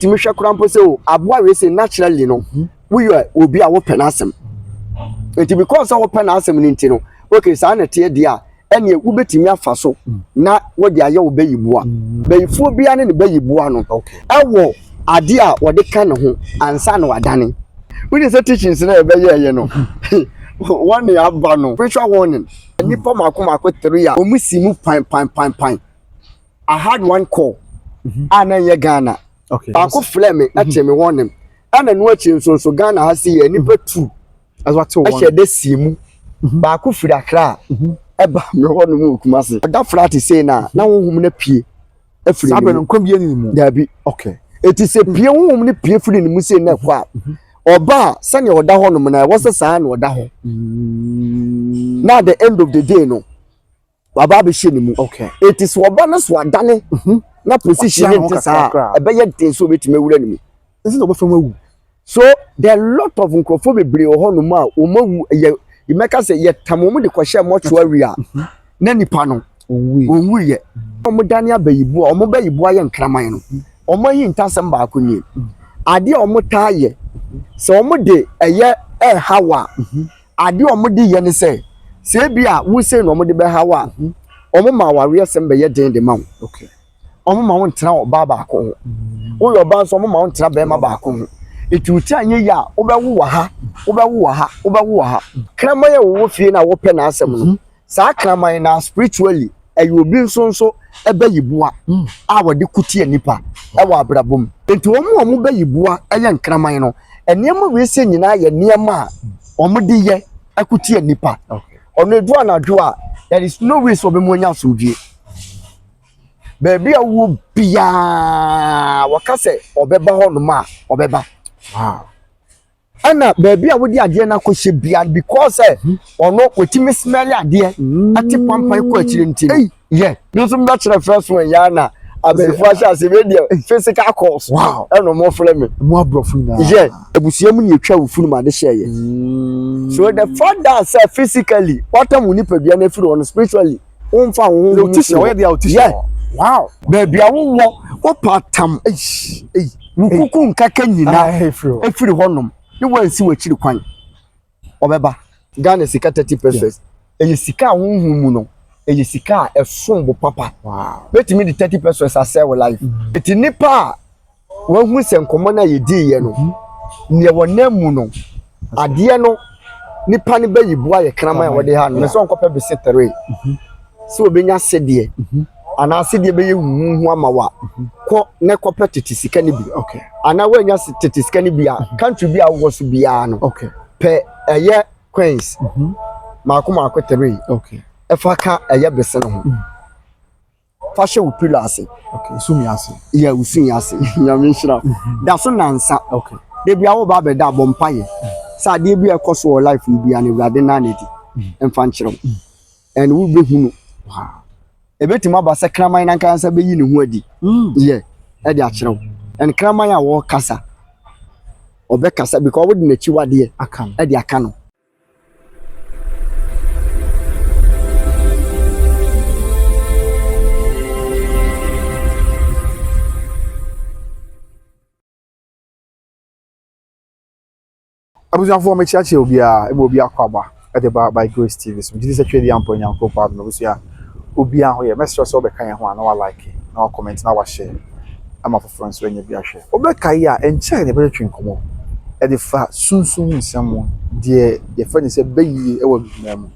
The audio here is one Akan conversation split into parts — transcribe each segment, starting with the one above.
Tumi hwɛ koraa mpo sɛ o aboa wei sɛ naturally no mhm. woyɛ obi a wopɛ n'asɛm nti because sɛ wopɛ n'asɛm no nti no okay saa na ɛteɛ deɛ a ɛneɛ wobɛtumi afa so mm. na wode ayɛ wo bɛyiboa mm. bɛyifoɔ biara ne ne bɛyiboa no ɛwɔ adeɛ a wɔde ka ne ho ansa na wadane wode sɛ teachings no a yɛbɛyɛɛyɛ no wɔne aba no spiritual warning nnipa mako mako tere a wɔn si mu pan pan pan pan I had one call mhm. a na ɛnyɛ Ghana baako frɛ me mhm. ɛte me warning ɛna no akyi nso nso Ghana ha si yɛ nipa mhm. tu ɛhyɛ dɛ sie mu baako firi Accra ɛba me hɔ nom wɔ Kumasi ɔda flat sei na na honhom no pie afiri ne mu daabi eti sɛ pie honhom no pie firi ne mu sei na ɛkɔ a ɔba a sɛnea ɔda hɔ nom na ɛwɔ sɛ saa na ɔda hɔ mm. na at the end of the day no waba abɛhyɛ ne mu eti sɛ ɔba no so adane mhm. na position ne nte saa ɛbɛyɛ den sɛ obɛtumi awura ne mu ɛsɛ sɛ ɔbɛfa mu awu so there are lot of nkurɔfoɔ bebree wɔ hɔnom a wɔn awu yɛ mɛka sɛ yɛtam wɔn de kɔhyɛ mortuary a mhm. na nipa no ɔnwuiɛ wɔn dane abɛyiboa wɔn bɛyiboa yɛ nkraman no mhm. wɔn ayi ntasɛm baako nie adeɛ a wɔn taa yɛ sɛ wɔn de ɛyɛ ɛɛhaw a Adeɛ a wɔde yɛ ne sɛ, sɛ ebi a wo sei na wɔde bɛha wo a, wɔma awareɛsɛm bɛyɛ den de ma wo. Wɔma wo ntena ɔbaa baako ho. Woyɛ ɔbaa nso wɔma wo ntena bɛrima baako ho. Eti wo ti anyɛ yie a, wobɛwo wɔ ha, wobɛwo wɔ ha, wobɛwo wɔ ha. Kraman a wɔwɔ fie no a wɔpɛ n'asɛm no, saa kraman no spiritually ɛyɛ obi nso nso bɛyiboa a wɔde ko tia nipa wɔ abrabɔ mu. Nti wɔn a wɔn bɛyiboa yɛ nkraman no, nneɛma wei sɛ nyinaa yɛ nneɛma a wɔde yɛ ko tia nipa. Ɔno edu anadwo a, there is no way sɛ ɔbɛmu anya asomdwie. Baabi a wowɔ biara wɔka sɛ ɔbɛba hɔnom a ɔbɛba. Wow. Ɛna baabi a wode adeɛ no akɔhyɛ bia because sɛ mhm. ɔno ɔtumi smell adeɛ mm. ɛte pampan kɔ akyire nti no yɛ me nso mebɛkyerɛ first one yɛ na abɛnfo ahyɛ ase wei deɛ physical course ɛna ɔmo frɛ me mu aborɔfo nyinaa yɛ abusua mu na etwa wo funu mu ade hyɛ yɛ mm. so the fact that sɛ physically watam wo nipadua no afiri hɔ no spiritually womfa wo ho ho yɛ wow baabi a wowɔ wopa tam wo kuku nkaka nyina efiri hɔnom ne wansi w'akyiri kwan ɔbɛba Ghana sika 30 pesos ɛyɛ sika a honhom mu no ɛyɛ sika a ɛsom bo papa bɛtumi de 30 pesos asɛ wo life ɛti mm. nipa a wahu sɛ nkɔmmɔ no a yɛdiiɛ no mhm. neɛ wɔnam mu no adeɛ no nipa no bɛyi boa yɛ kraman a wɔde ha no mesɛ ɔnkɔpɛ bese tere mhm. sɛ obɛnya sedeɛ mhm. anaa sedeɛ bɛyɛ huhuhu ama wo a kɔ na kɔpɛ tete sika no bi anaa woanya tete sika no bi a country bi a wowɔ so biara no pɛ ɛyɛ coins maako maako tere ɛfa ka ɛyɛ bese no ho fa hyɛ wo pillow ase. Okay, sum ase. Yeah, wo sum ase. Nyame nhyira. Mhm. Da so nansa. Okay. Da bi a wo ba bɛda abɔ mpaeɛ. Sɛ adeɛ bi a ɛkɔ so wɔ life no bia no Awurade naa n'adi. Mhm. Mfa nkyerɛ wo. Mhm. And wo bɛhu no. Wow. Ebetumi aba sɛ kraman nankasa bɛyi ne ho adi. Mm. Yeah, ɛde akyerɛ wo. And kraman a wɔkasa ɔbɛkasa because wode n'akyiwadeɛ ɛde aka no. Abusuafoɔ mekyeakyea obiara ɛma obi akɔ aba ɛde ba by grace tv so megye di sɛ twɛ di ampɔ nyankopɔn adom abusua obiara ho yɛ mɛsrɛ sɛ wobɛka yɛn ho a na wa like na wa comment na wa share ama foforɔ nso anya bi ahwɛ. Wobɛkae a, ɛnkyɛe na yɛbɛtwetwe nkɔmmɔ de fa sunsum mu nsɛm ho, deɛ yɛfrɛ no sɛ bayie wɔ Abibiman mu.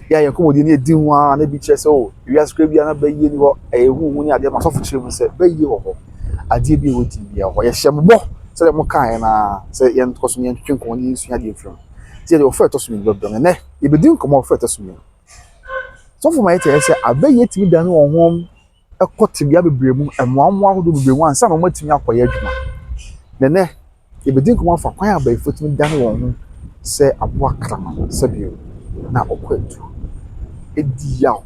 Yɛ a yɛn nkɔmmɔdie no yɛdi ho ara na ebi kyerɛ sɛ o, wiase koraa biara na bayie ni hɔ, ɛyɛ huhu ne adeɛ ma asɔfo kyerɛ mu sɛ bayie wɔ hɔ, adeɛ bi a ɛwɔ din biara wɔ hɔ. Yɛhyɛ mo bɔ sɛdeɛ mokaeɛ no ara sɛ yɛnkɔ so na yɛntwetwe nkɔmmɔ na yɛnsua adeɛ mfiri mu. Nti yɛde ɔfrɛ a ɛtɔ so mmienu bɛbrɛ mo. Ɛnnɛ, yɛbɛdi nkɔmmɔ wɔ ɔfrɛ a ɛtɔ so mmienu. Sɔfo ma yɛte sɛ abayie tumi dane wɔn ho kɔ tebea bebree mu, mmoammoa ahodoɔ bebree mu ansa na wɔatumi akɔyɛ adwuma. Na nnɛ, yɛbɛdi nkɔmmɔ afa kwan a abayifoɔ tumi dane wɔn ho sɛ aboa kraman sɛdeɛ na ɔkɔ atu di yaw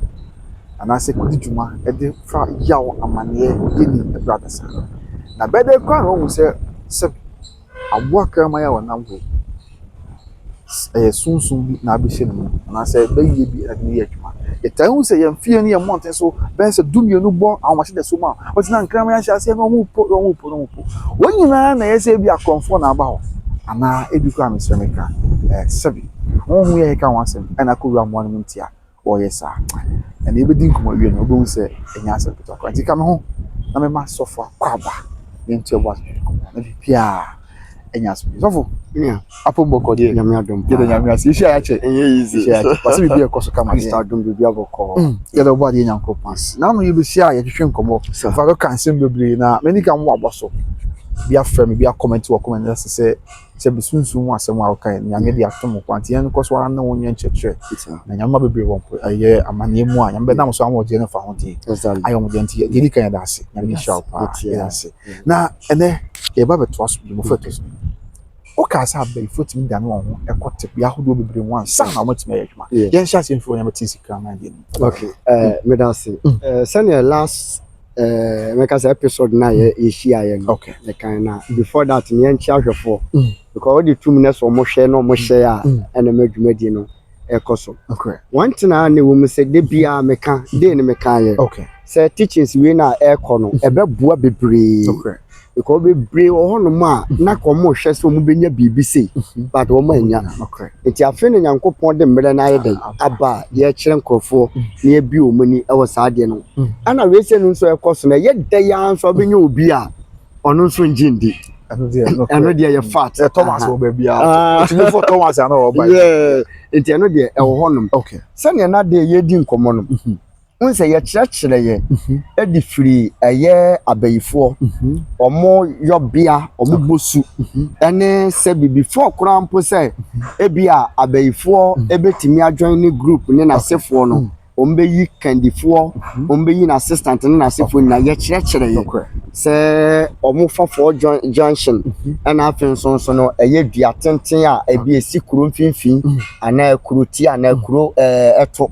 anaasɛ kɔdi dwuma de fa yaw amanneɛ yɛnni berɛ adasa. Na bɛyɛ dɛn koraa na wɔahu sɛ sɛbe aboa kraman a ɔnam hɔ yi, Ɛyɛ sunsum bi na abɛhyɛ ne mu anaasɛ bɛyɛ bi na de ne yɛ adwuma. Yɛtaa hu sɛ yɛn fie ne yɛn mmɔnten so bɛyɛ sɛ 12 bɔ ahomakye da so mu a, wɔte na nkraman ahyɛ aseɛ na wɔn repo na wɔn repo na wɔn repo. Wɔn nyinaa na ɛyɛ sɛ ebi akorɔmfoɔ na aba hɔ anaa ebi koraa mesrɛ meka ɛɛ sɛbi honhom yɛ keka ho asɛm ɛna akɔwura mmoa no mu ntia wɔreyɛ saa. Ɛnna yɛbɛdi nkɔmmɔ awie no, wobɛhu sɛ ɛnyɛ asɛm ketewa koraa. Nti ka me ho na mema sɔfo akɔ aba na yɛntu ɛbo ase nkɔmmɔ na biribiara ɛnyɛ asɛm. Sɔfo, apɔ mu bɔkɔ deɛ. Nyame adom paa. Yɛda Nyame ase. Yɛhyia yɛakyɛ. Ɛnyɛ easy. Yɛhyia yɛakyɛ. Wɔsɛ biribi ɛkɔ so kama deɛ. Kristo adom biribi abɔkɔ. Yɛda ɔbɔ adeɛ Nyankopɔn ase. Na ano yɛbɛhyia a yɛtwetwe nkɔmmɔ. Fa bɛka nsɛm bebree na m'ani ka mo abɔ so. Bi afrɛ me, bi akɔmɛnti wɔ comment ase sɛ sɛ besunsum ho asɛm a wokae no, Nyame de atom wo kwa nti yɛn nkɔ so ara ne wo nyɛ nkyerɛkyerɛ. Na Nyame ma bebree wɔ mpo ɛyɛ amanneɛ mu a Nyame bɛnam so ama ɔgyeɛ no fa ho deɛ ayɛ wɔn deɛ nti deɛ ɛdi kan yɛda ase. Nyame nhyira wo paa. Yɛda ase. Na ɛnɛ yɛba bɛtoa so bio mmɔfra ɛtɔ so mmienu. Wokaa sɛ abayifoɔ tumi dane wɔn ho kɔ tebea ahodoɔ bebree mu ansa na wɔatumi ayɛ adwuma. Yɛnhyɛ aseɛ mfiri hɔ na yɛbɛte nsikraman deɛ no mu. Okay, meda ase. Sɛdeɛ last mɛka sɛ episode no a yɛhyiaeɛ no, yɛkan na before that no yɛnkyɛ ahwɛfoɔ because wode tum no sɛ ɔmo hwɛ na ɔmo hyɛ a ɛna ma dwumadie no ɛkɔ so. One thing a na ɛwɔ mu sɛ da biara meka day no mekaeɛ sɛ teachings wei no a ɛrekɔ no ɛbɛboa bebree because bebree wɔ hɔnom a na ka ɔmo hwɛ sɛ ɔmo bɛnya biribi sei but ɔmo anya. Nti afei na Nyankopɔn de mmerɛ no ayɛ dɛn aba a yɛkyerɛ nkurɔfoɔ na yɛbi wɔn ani wɔ saa adeɛ no. Ɛna wei sɛ no nso ɛkɔ so no ɛyɛ dɛ yi ara nso wobɛnya obi a ɔno nso ngye ndi. Ɛno deɛ yɛ fact. Thomas wɔ baabi a ɔtumi Thomas ana ɔba. Nti ɛno deɛ ɛwɔ hɔnom. Sɛnea na deɛ yɛdi nkɔmmɔ no, n sɛ yɛkyerɛkyerɛ yɛ ɛde firi ɛyɛ abayifoɔ ɔmo yɔbea ɔmo bosu ɛne sɛ before koraa mpo sɛ ebi a abayifoɔ ebetumi ajoin ne group ne n'asefoɔ no, wɔn bɛyi kandifoɔ, wɔn bɛyi n'assistant ne n'asefoɔ nyinaa. Yɛkyerɛkyerɛ yɛ sɛ wɔn fa four junction, ɛna afei nso no ɛyɛ dua tenten a ebi esi kuro mfimfini anaa kuro ti anaa kuro ɛto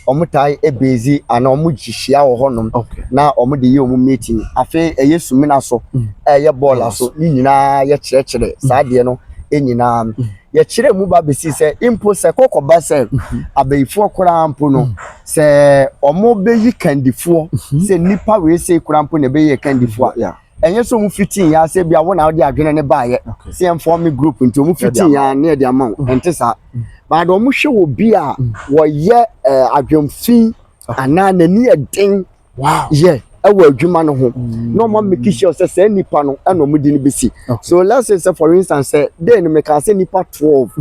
wɔn taa ebezi anaa wɔn hyehyia wɔ hɔnom na wɔn de yɛ wɔn meeting. Afei ɛyɛ sumina so, ɛyɛ bɔɔla so ne nyinaa. Yɛkyerɛkyerɛ saa adeɛ no nyinaa, yɛkyerɛ mu ba besi sɛ mpo sɛ kɔkɔba sɛ abayifoɔ koraa mpo no sɛ wɔn bɛyi kandifoɔ sɛ nipa wei sɛ koraa mpo na ɛbɛyɛ kandifoɔ a, ɛnyɛ sɛ wɔn fiti yɛ asɛ bi a wɔn na wɔde adwene ne baayɛ sɛ yɛn form group nti wɔn fiti yɛ ne yɛde ama wɔn. Ɛnte saa, baada wɔn hwɛ wɔ bi a wɔyɛ adwemfi anaa n'ani yɛ den yɛ ɛwɔ adwuma no ho na wɔn make sure sɛ saa nipa no ɛna wɔn de no besi. So let's say sɛ, for instance, sɛ day no meka sɛ nipa 12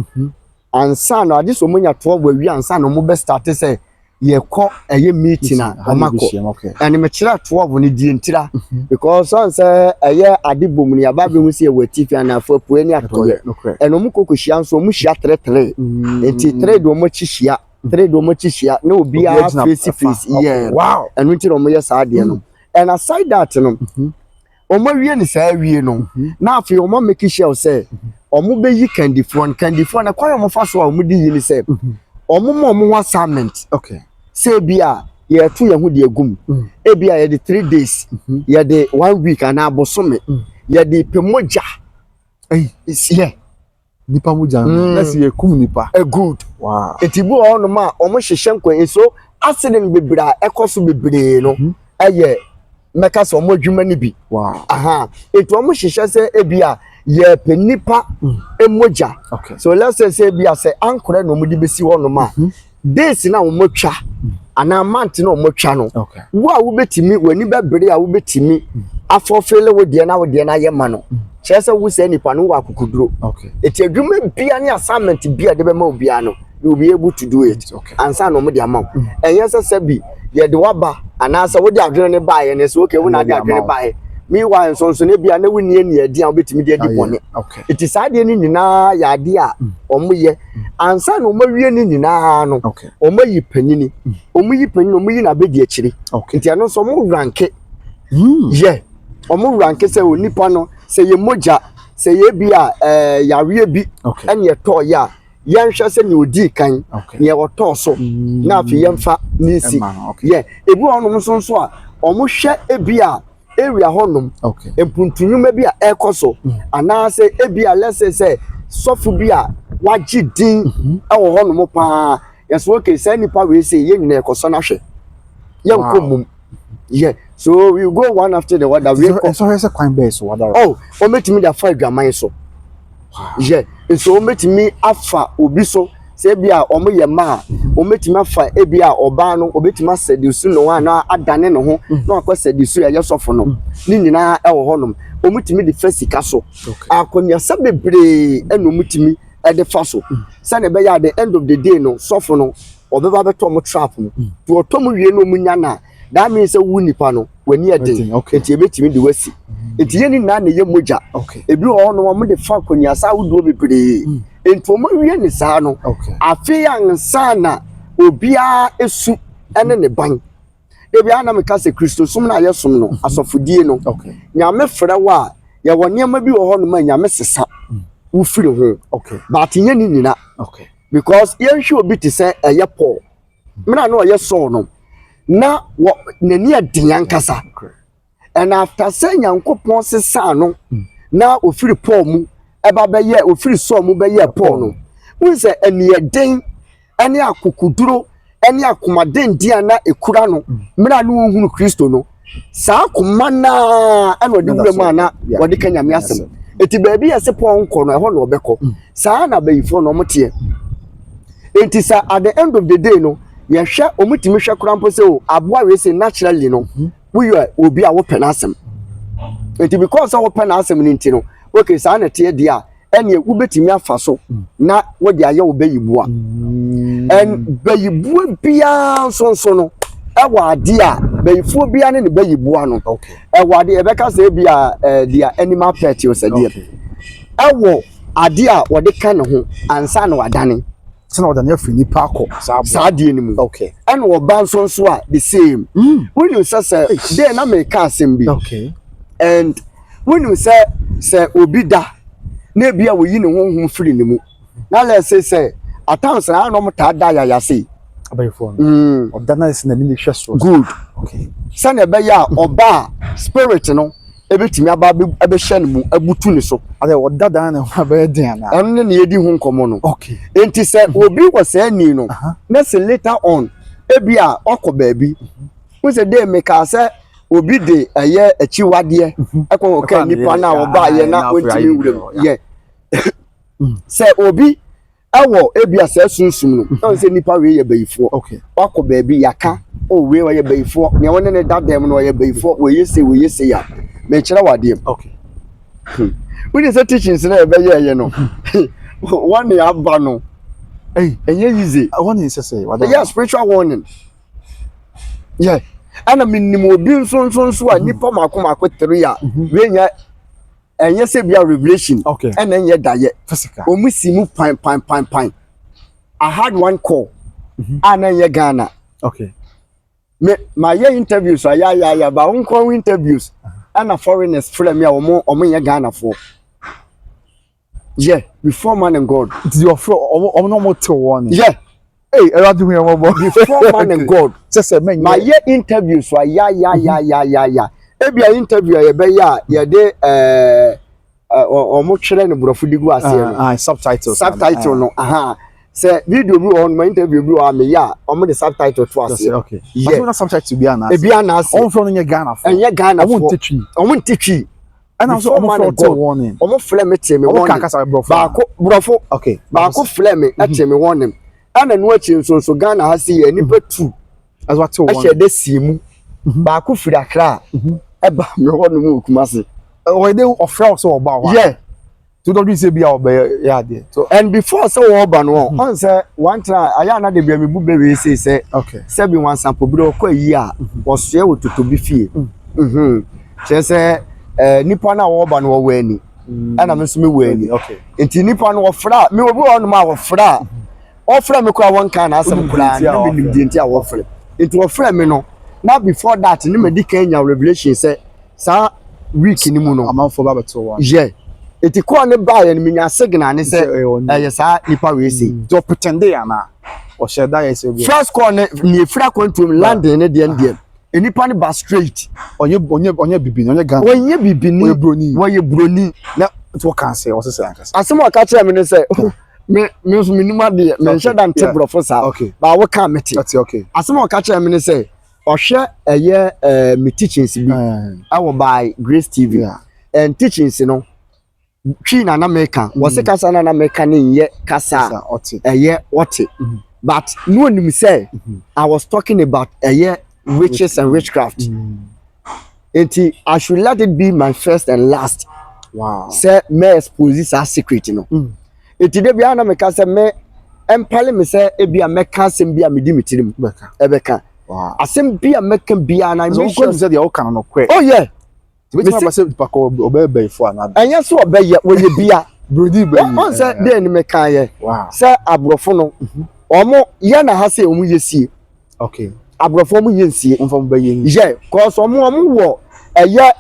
ansa na ade sɛ wɔn nya 12 awie ansa na wɔn bɛ start sɛ yɛkɔ ɛyɛ meeting a wɔn akɔ. Ɛna mekyerɛ 12 no die ntira because ɔn sɛ ɛyɛ ade bom no yaba abɛhu sɛ yɛwɔ atifi anaafo, apue ne atɔyɛ. Ɛna wɔn kɔ kɔhyia nso, wɔn hyia three three, nti three de wɔn akyi hyia, three de wɔn akyi hyia na obiara face face yɛ. Ɛno nti na wɔn yɛ saa adeɛ no. And aside that no, wɔn awie ne saa awie no na afei wɔn make sure sɛ wɔn bɛyi kandifoɔ no. Kandifoɔ no, kwan a wɔn fa so a wɔn de yi ne sɛ wɔn ma wɔn ho assignment sɛ ebi a yɛto yɛn ho de egum, ebi a yɛde 3 days, yɛde one week anaa abosome, yɛde pɛ mogya yɛ. Nipa mogya no na sɛ yɛkum nipa. A good. Eti bi wɔ hɔnom a wɔn hyehyɛ nkwan so accident bebree a ɛkɔ so bebree no ɛyɛ mɛka sɛ wɔn adwuma no bi. Aha, etu wɔn hyehyɛ sɛ ebi a yɛpɛ nipa mogya. So let's say sɛ ebi a sɛ ankorɛ na wɔn de besi hɔnom a, days na wɔn atwa anaa month na wɔn atwa no, wo a wobɛtumi w'ani bɛbere a wobɛtumi afulfill wo deɛ na wo deɛ no ayɛ ma no, kyerɛ sɛ wo sɛ nipa no wɔ akokoduro. Eti adwuma bia ne assignment bia de bɛma obiara no, you will be able to do it ansa na wɔn de ama wo. Ɛnyɛ sɛ sɛbi yɛde waba anaasɛ wode adwene ne baeɛ ne sɛ okay, wo na ade adwene baeɛ, meanwhile nso ne bia na wonni ani adi a wobɛtumi de adi bɔne. Eti saa adeɛ no nyinaa yɛ adeɛ a wɔn yɛ ansa na wɔn awie ne nyinaa no. Wɔn ayi panyini, wɔn yi panyini, wɔn yi n'abɛdi akyire. Nti ɛno nso wɔn rank yɛ, wɔn rank sɛ onipa no sɛ yɛ mogya sɛ yɛ bi a yareɛ bi ɛna ɛtɔɔ yɛ a, yɛnhwɛ sɛ nea odi kan, nea ɔtɔɔ so, na afei yɛmfa ne nsi yɛ. Ebi wɔ hɔnom nso a wɔn hwɛ ebi a area hɔnom mpuntunwuma bi a ɛrekɔ so anaasɛ ebi a let's say sɛ sɔfo bi a wagye din ɛwɔ hɔnom paa. Yɛsɛ okay, saa nipa wei sɛ yɛn nyinaa yɛkɔsɔ no ahwɛ, yɛnkɔ mum yɛ, so we go one after the other. We kɔ Ɛsɔhwɛ sɛ kwan bɛɛ so wadara? Oh, wɔbɛtumi de afa adwaman so yɛ nso, wɔbɛtumi afa obi so sɛ ebi a wɔn yɛ mmaa a, wɔbɛtumi afa ebi a ɔbaa no, wɔbɛtumi asɛde su ne ho anaa adane ne ho na wakɔ sɛde su a ɛyɛ sɔfo no. Ne nyinaa ɛwɔ hɔnom. Wɔbɛtumi de fa sika so, akɔneasa bebree ɛna wɔtumi ɛde fa so sɛnea ɛbɛyɛ at the end of the day no, sɔfo no ɔbɛba bɛtɔ ɔmo trap mu. Nti ɔtɔ mu wie na ɔmo nya na that means sɛ wo nipa no w'ani ɛden. Nti ebɛtumi de wasi. Nti yɛn nyinaa na ɛyɛ mogya. Ebi wɔ hɔ no, wɔn de fa akɔneasa ahodoɔ bebree. Nti wɔn awie ne saa no, afei ansa na obiara esu ɛne ne ban. Ebi anam ka sɛ Kristosom na yɛsom no, asɔfodie no, Nyame frɛ wo a, yɛwɔ nneɛma bi wɔ hɔnom a Nyame sesa wofiri ho, but nyɛ ne nyina, because yɛnhwɛ obi te sɛ ɛyɛ Paul. Mmerɛ na ɔyɛ Saul no, na wɔ n'ani ɛden ankasa, and after sɛ Nyankopɔn sesaa no na ofiri Paul mu ɛba bɛyɛ, ofiri Saul mu bɛyɛ Paul no, n sɛ aniɛden ɛne akokoduro ɛne akomadenden a na ekura no mmerɛ a ne wɔhunu Kristo no, saa akoma naa ɛna ɔde wura mu a na wɔde ka Nyame asɛm. Eti baabi yɛ sɛ Paul nkɔ no, ɛhɔ na ɔbɛkɔ. Saa na abayifoɔ na ɔmo teɛ. Eti sɛ at the end of the day no, yɛhwɛ, ɔmo tumi hwɛ koraa mpo sɛ o aboa wei sɛ naturally no, woyɛ obi a wopɛ n'asɛm. Nti because sɛ wopɛ n'asɛm no nti no, okay, saa na ɛteɛ deɛ a, ɛneɛ wobɛtumi afa so na wode ayɛ wo bɛyiboa. And bɛyiboa biara nso no, ɛwɔ adeɛ a bɛyifoɔ biara ne ne bɛyiboa no ɛwɔ adeɛ yɛbɛka sɛ ebi a deɛ animal pet o, sɛ deɛ ɛwɔ adeɛ a wɔde ka ne ho ansa na wadane. Sɛ na ɔdane afiri nipa akɔ saa aboa. Saa adeɛ no mu. Ɛna ɔba nso a, the same. Wonim sɛ dɛn na meka asɛm bi, and wonim sɛ obi da na ebi a woyi ne honhom firi ne mu na let's say sɛ at times na anam taa da yayase. Abayifoɔ no, ɔda na sɛ n'ani ne hwɛ soro. Good. Sɛnea ɛbɛyɛ a ɔba a, spirit no ebetumi aba abɛhyɛ ne mu, abutu ne so. Ade ɔda dan ne ho abɛyɛ den ana? Ɛno ne na yɛdi ho nkɔmɔ no. Nti sɛ obi wɔ saa ni no, na sɛ later on ebi a ɔkɔ baabi n sɛ de meka sɛ obi de ɛyɛ akyiwadeɛ ɛkɔ kɔka nipa na ɔbaayɛ na ɔntumi nwura mu yɛ sɛ obi ɛwɔ ebi a saa sunsum no ɛwɔ sɛ nipa wei yɛ bayifoɔ, wakɔ baabi yaka o, wei ɔyɛ bayifoɔ, nea wɔne ne da dɛm no ɔyɛ bayifoɔ, wɔyɛ se wɔyɛ se a mɛkyerɛ wɔ adeɛ. Wode sɛ teachings na yɛbɛyɛ ɛyɛ no wɔne aba no, ɛnyɛ easy. Wɔne sɛ wada. Ɛyɛ spiritual warning yɛ. Ɛna menim obi nso a nipa mako mako tere a wei nyɛ, ɛnyɛ sɛ bia revelation, ɛna ɛnyɛ dayɛ. Physical. Wɔn si mu pan pan pan pan. I had one call a na ɛnyɛ Ghana. Me ma yɛ interviews a yɛ ba wɔn kɔn interviews, ɛna foreigners frɛ mi a wɔn nyɛ Ghana foɔ yɛ, before man and God. Nti ɔfrɛ ɔmo na ɔmo te wɔn ni? Yɛ. Ee, Ɛwurade hu yɛn mɔbɔ. Before man and God. Kyɛ sɛ mɛ Ma nyɛ. yɛ interviews a ya ya ya ya ya ya ebi a interview a yɛbɛyɛ a yɛde ɛɛ ɔmo twerɛ no borɔfo de gu aseɛ no. Ah, subtitles. Subtitle no aha. Sɛ video bi wɔ hɔ nom, interview bi wɔ hɔ a meyɛ a, ɔmo de subtitle to aseɛ. Yɛ. Ɔmo na subtitle bi ana? Ebi ana ase. Ɔmo fɛ no nyɛ Ghana fo? Ɛnyɛ Ghana Ɔmo foɔ. nte Twi? Ɔmo nte Twi. Ɛna nso Before ɔmo man fɛ and ɔte God. warning? Ɔmo frɛ me te me Ɔmo ka warning. kasa borɔfo? Baako borɔfo. Baako frɛ me ɛte me warning, ɛna no akyi nso Ghana ha si yɛ nipa tu Ɛso ate ɛhyɛ warning. de si mu. Baako firi Accra ɛba mi hɔ nom wɔ Kumasi. Ɔyɛ de ɔfrɛ wo sɛ ɔba hɔ a? Yɛ. To dɔdun sɛ bi a ɔbɛyɛ yɛ adeɛ so. And before sɛ wɔɔba no, ɔn sɛ one time ayɛ ana de bia mi bu bɛ wei sei sɛ sɛbi wansampobere ɔkɔ ayi a wɔsoɛ wɔ totobi fie. Kyerɛ sɛ nipa no a wɔreba no wɔwɔ ani, ɛna me nso mewɔ ani. Nti nipa no wɔfrɛ a, me obi wɔ hɔnom a wɔfrɛ a, ɔfrɛ me koraa wɔnka n'asɛm Wonim koraa deɛ nti a na menim wɔfrɛ. deɛ nti a wɔfrɛ. Nti wɔfrɛ me no, na before that ne madi kan nya revelation sɛ saa week ni mu no amanfoɔ ba bɛto wɔn. Yɛ, nti kɔɔ ne baeɛ no, menya signal ne sɛ Sɛ ɛyɛ ɔno. Ɛyɛ saa nipa wei sei. Nti ɔpretende ana ɔhyɛ da yɛ sɛ bi? First call ne ne efiri akwantuom London ne deɛ ne deɛ nipa ne ba straight. Ɔnyɛ bibini, ɔnyɛ Ghana? Wɔnyɛ bibini. Ɔyɛ broni? Wɔyɛ broni. Na nti wɔka sɛ ɔsɛ sɛ ankasa? Asɛm a ɔka kyerɛ me ne sɛ Me nso menim adeɛ, menhyɛ da nte borɔfo saa. Ba woka mete. Asɛm a ɔka kyerɛ me ne sɛ ɔhwɛ ɛyɛ me teachings bi ɛwɔ by Grace TV. And teachings no Twi na na meka. Wɔse kasa na na meka ne nyɛ kasa a ɛyɛ ɔte. But no onim sɛ I was talking about ɛyɛ witches and witchcraft. Nti I should let it be my first and last. Wow. Sɛ mɛ expose saa secret no. Nti de biara na meka sɛ mɛ ɛmpale me sɛ ebi a mɛka asɛm bi a medi me tirim. Ɛbɛka. Wow. Asɛm bi a mɛka biara na So make sure. sɛ deɛ woka no nokorɛ. Oh yeah. Tibetumi aba sɛ nipa kɔ ɔbɛyɛ bɛyifo anaa. Ɛnyɛ sɛ ɔbɛyɛ, wɔyɛ bia. Brodi bɛyi. Wɔn sɛ deɛ ni mɛka yɛ. Wow. Sɛ aborɔfo no, wɔn yɛ na ha sɛ wɔn yɛ sie. Okay. Aborɔfo wɔn yɛ nsie. Nfa mo bɛyɛ nsie. Yɛ, cause wɔn wɔ ɛyɛ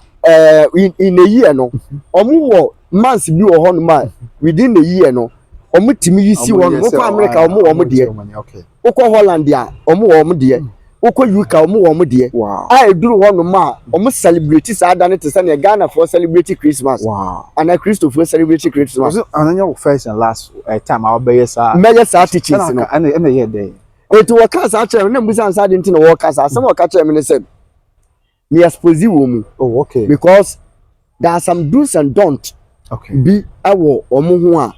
in a year no, wɔn wɔ months bi wɔ hɔnom a within the year no, wɔn tumi yi si wɔn. Wokɔ America, wɔn wɔ wɔn deɛ. Wokɔ Holland a, wɔn wɔ wɔn deɛ. Wokɔ UK, wɔn wɔ wɔn deɛ. A eduru hɔnom a, wɔn celebrate saa da no te sɛ nea Ghanafoɔ celebrate Christmas. Anaa Kristofoɔ celebrate Christmas. Ɔsɛ ɔno nyɛ wo first and last time a wɔbɛyɛ saa. Mɛyɛ saa teachings no. Ɛna ɛyɛ dɛ. Eti wɔka saa kyerɛ me na mbusa nsa adi nti na wɔka saa asɛm a wɔka kyerɛ me ne sɛ me expose wɔ mu. Oh, okay. Because there are some do's and don'ts. Okay. Bi ɛwɔ wɔn ho a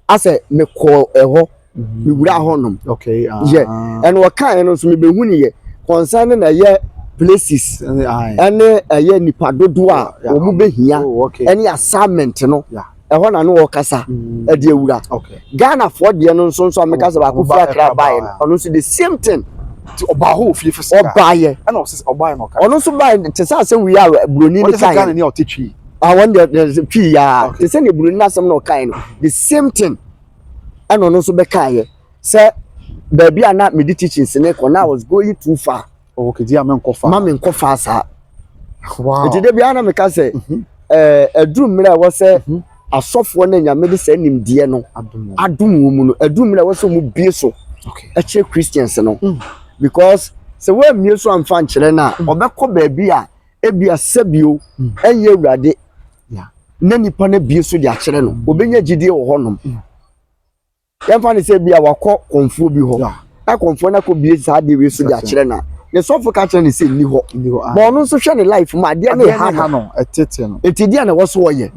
asɛ mekɔ ɛhɔ mewura hɔnom. Okay. Yeah. Ɛna wɔka yɛn no nso mebehu ne yɛ concerning na ɛyɛ places ɛne ɛyɛ nipa dodoɔ a wɔn behia ɛne assignment no. Ɛhɔ na ne wɔkasa ɛde awura. Ghanafoɔ deɛ no nso a meka sɛ baako firi Accra baeɛ no, ɔno nso the same thing. Ɔbaa hɔ ofie fo sika. Ɔbaayɛ. Ɛna ɔsɛ ɔbaayɛ na ɔka. Ɔno nso baayɛ te sɛ asɛm wei a buroni ne kaeɛ. Ɔte sɛ Ghana ni a ɔte Twi. Wɔn deɛ Twi yaa. Te sɛ ne buroni n'asɛm na ɔkaeɛ no, the same thing. Ɛna ɔno nso bɛkaeɛ sɛ baabi a na mede teachings ne kɔ na I was going too far. Oh, okay, di a menkɔ far. Ma menkɔ far saa. Wow. Nti de biara na meka sɛ ɛduru mmerɛ a ɛwɔ sɛ asɔfoɔ no Nyame de saa nimdeɛ no adom wɔ mu no, ɛduru mmerɛ a ɛwɔ sɛ wɔn bie so ɛkyerɛ Christians no. Because sɛ wɔammie so amfa nkyerɛ no a, ɔbɛkɔ baabi a ebia sɛbio ɛnyɛ Awurade na nipa no bie so de akyerɛ no, obɛnya gyidie wɔ hɔnom. Yɛmfa ne sɛ bia wakɔ kɔnfuo bi hɔ na kɔnfuo no akɔ bie saa adeɛ wei so de akyerɛ no a, ne sɔfo ka kyerɛ ne sɛ nni hɔ. But ɔno nso hwɛ ne life mu adeɛ ne ha no. Eti deɛ na ɛwɔ so ɔyɛ.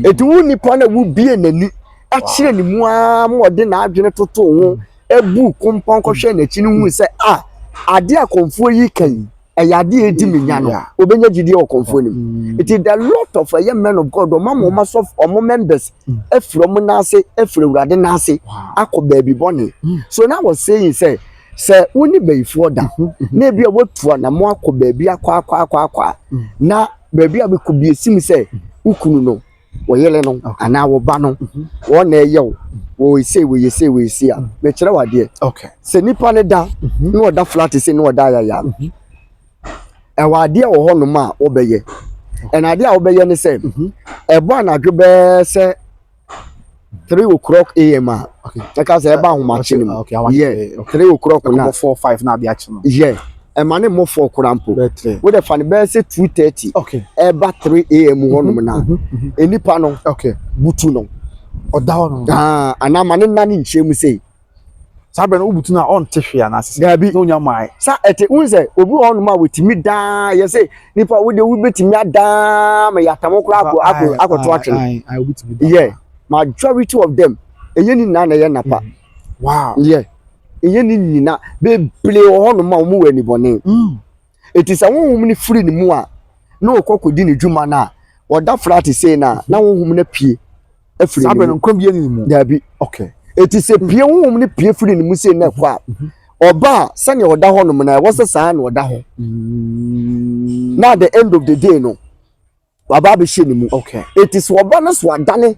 Eti wo nipa na wo bie n'ani akyerɛ ne mu ara ma ɔde n'adwene toto ho ebu kɔmpɔn kɔhwɛ n'akyi no hu sɛ a adeɛ a kɔnfuo yi ka yi ɛyɛ adeɛ a edi mi nya no, obɛnya gyidie wɔ kɔnfuo no mu. Eti the lot of ɛyɛ men of God ɔmo ama ɔmo asɔfo ɔmo members efiri ɔmo n'ase efiri Awurade n'ase akɔ baabi bɔne. So now I was saying sɛ sɛ wo ne bɛyifoɔ da na ebi a wotu anamo akɔ baabi akɔ akɔ akɔ akɔ a na baabi a bɛkɔ bi esim sɛ wo kunu no wɔyere no anaa wo ba no wɔn na ɛyɛ wo wɔyɛ sei wɔyɛ sei wɔyɛ sei a mekyerɛ wo adeɛ. Sɛ nipa ne da na ɔda flat sei na ɔda ayaya no ɛwɔ adeɛ wɔ hɔnom a wɔbɛyɛ. Ɛna adeɛ a wɔbɛyɛ ne sɛ ɛbɔ anadwo bɛɛ sɛ 3 o'clock am a ɛka sɛ ɛba ahomakye no mu yɛ 3 o'clock na 4 5 na adeɛ akye no yɛ ɛma ne mmɔ 4 koraa mpo wode fa no bɛyɛ sɛ 2:30 ɛba 3 am hɔnom na nipa no butu no ɔda hɔ no anaa ma ne nna ne nkyɛn mu sei saa bɛn no wobutu no a ɔnte hwee anaasɛ daabi na onya mae sa ɛte wohu sɛ obi wɔ hɔnom a wɔtumi daa yɛ sɛ nipa wode wobɛtumi adaa ma yɛatamo koraa akɔ akɔto atwene yɛ majority of them ɛnyɛ ne nyinaa na ɛyɛ napa. Wow. Yɛ ɛnyɛ ne nyinaa bebree wɔ hɔnom a wɔn wɔ anibɔne. Eti sɛ honhom no firi ne mu a na ɔkɔ kɔdi ne dwuma no a ɔda flat sei no a na honhom no apue afiri ne mu. Nkwa bi ne mu. Daabi. Okay. Eti sɛ pue honhom no pue firi ne mu sei na ɛkɔ a ɔba a sɛnea ɔda hɔnom no ɛwɔ sɛ saa na ɔda hɔ. Na at the end of the day no waba abɛhyɛ ne mu. Okay. Eti sɛ ɔba no so adane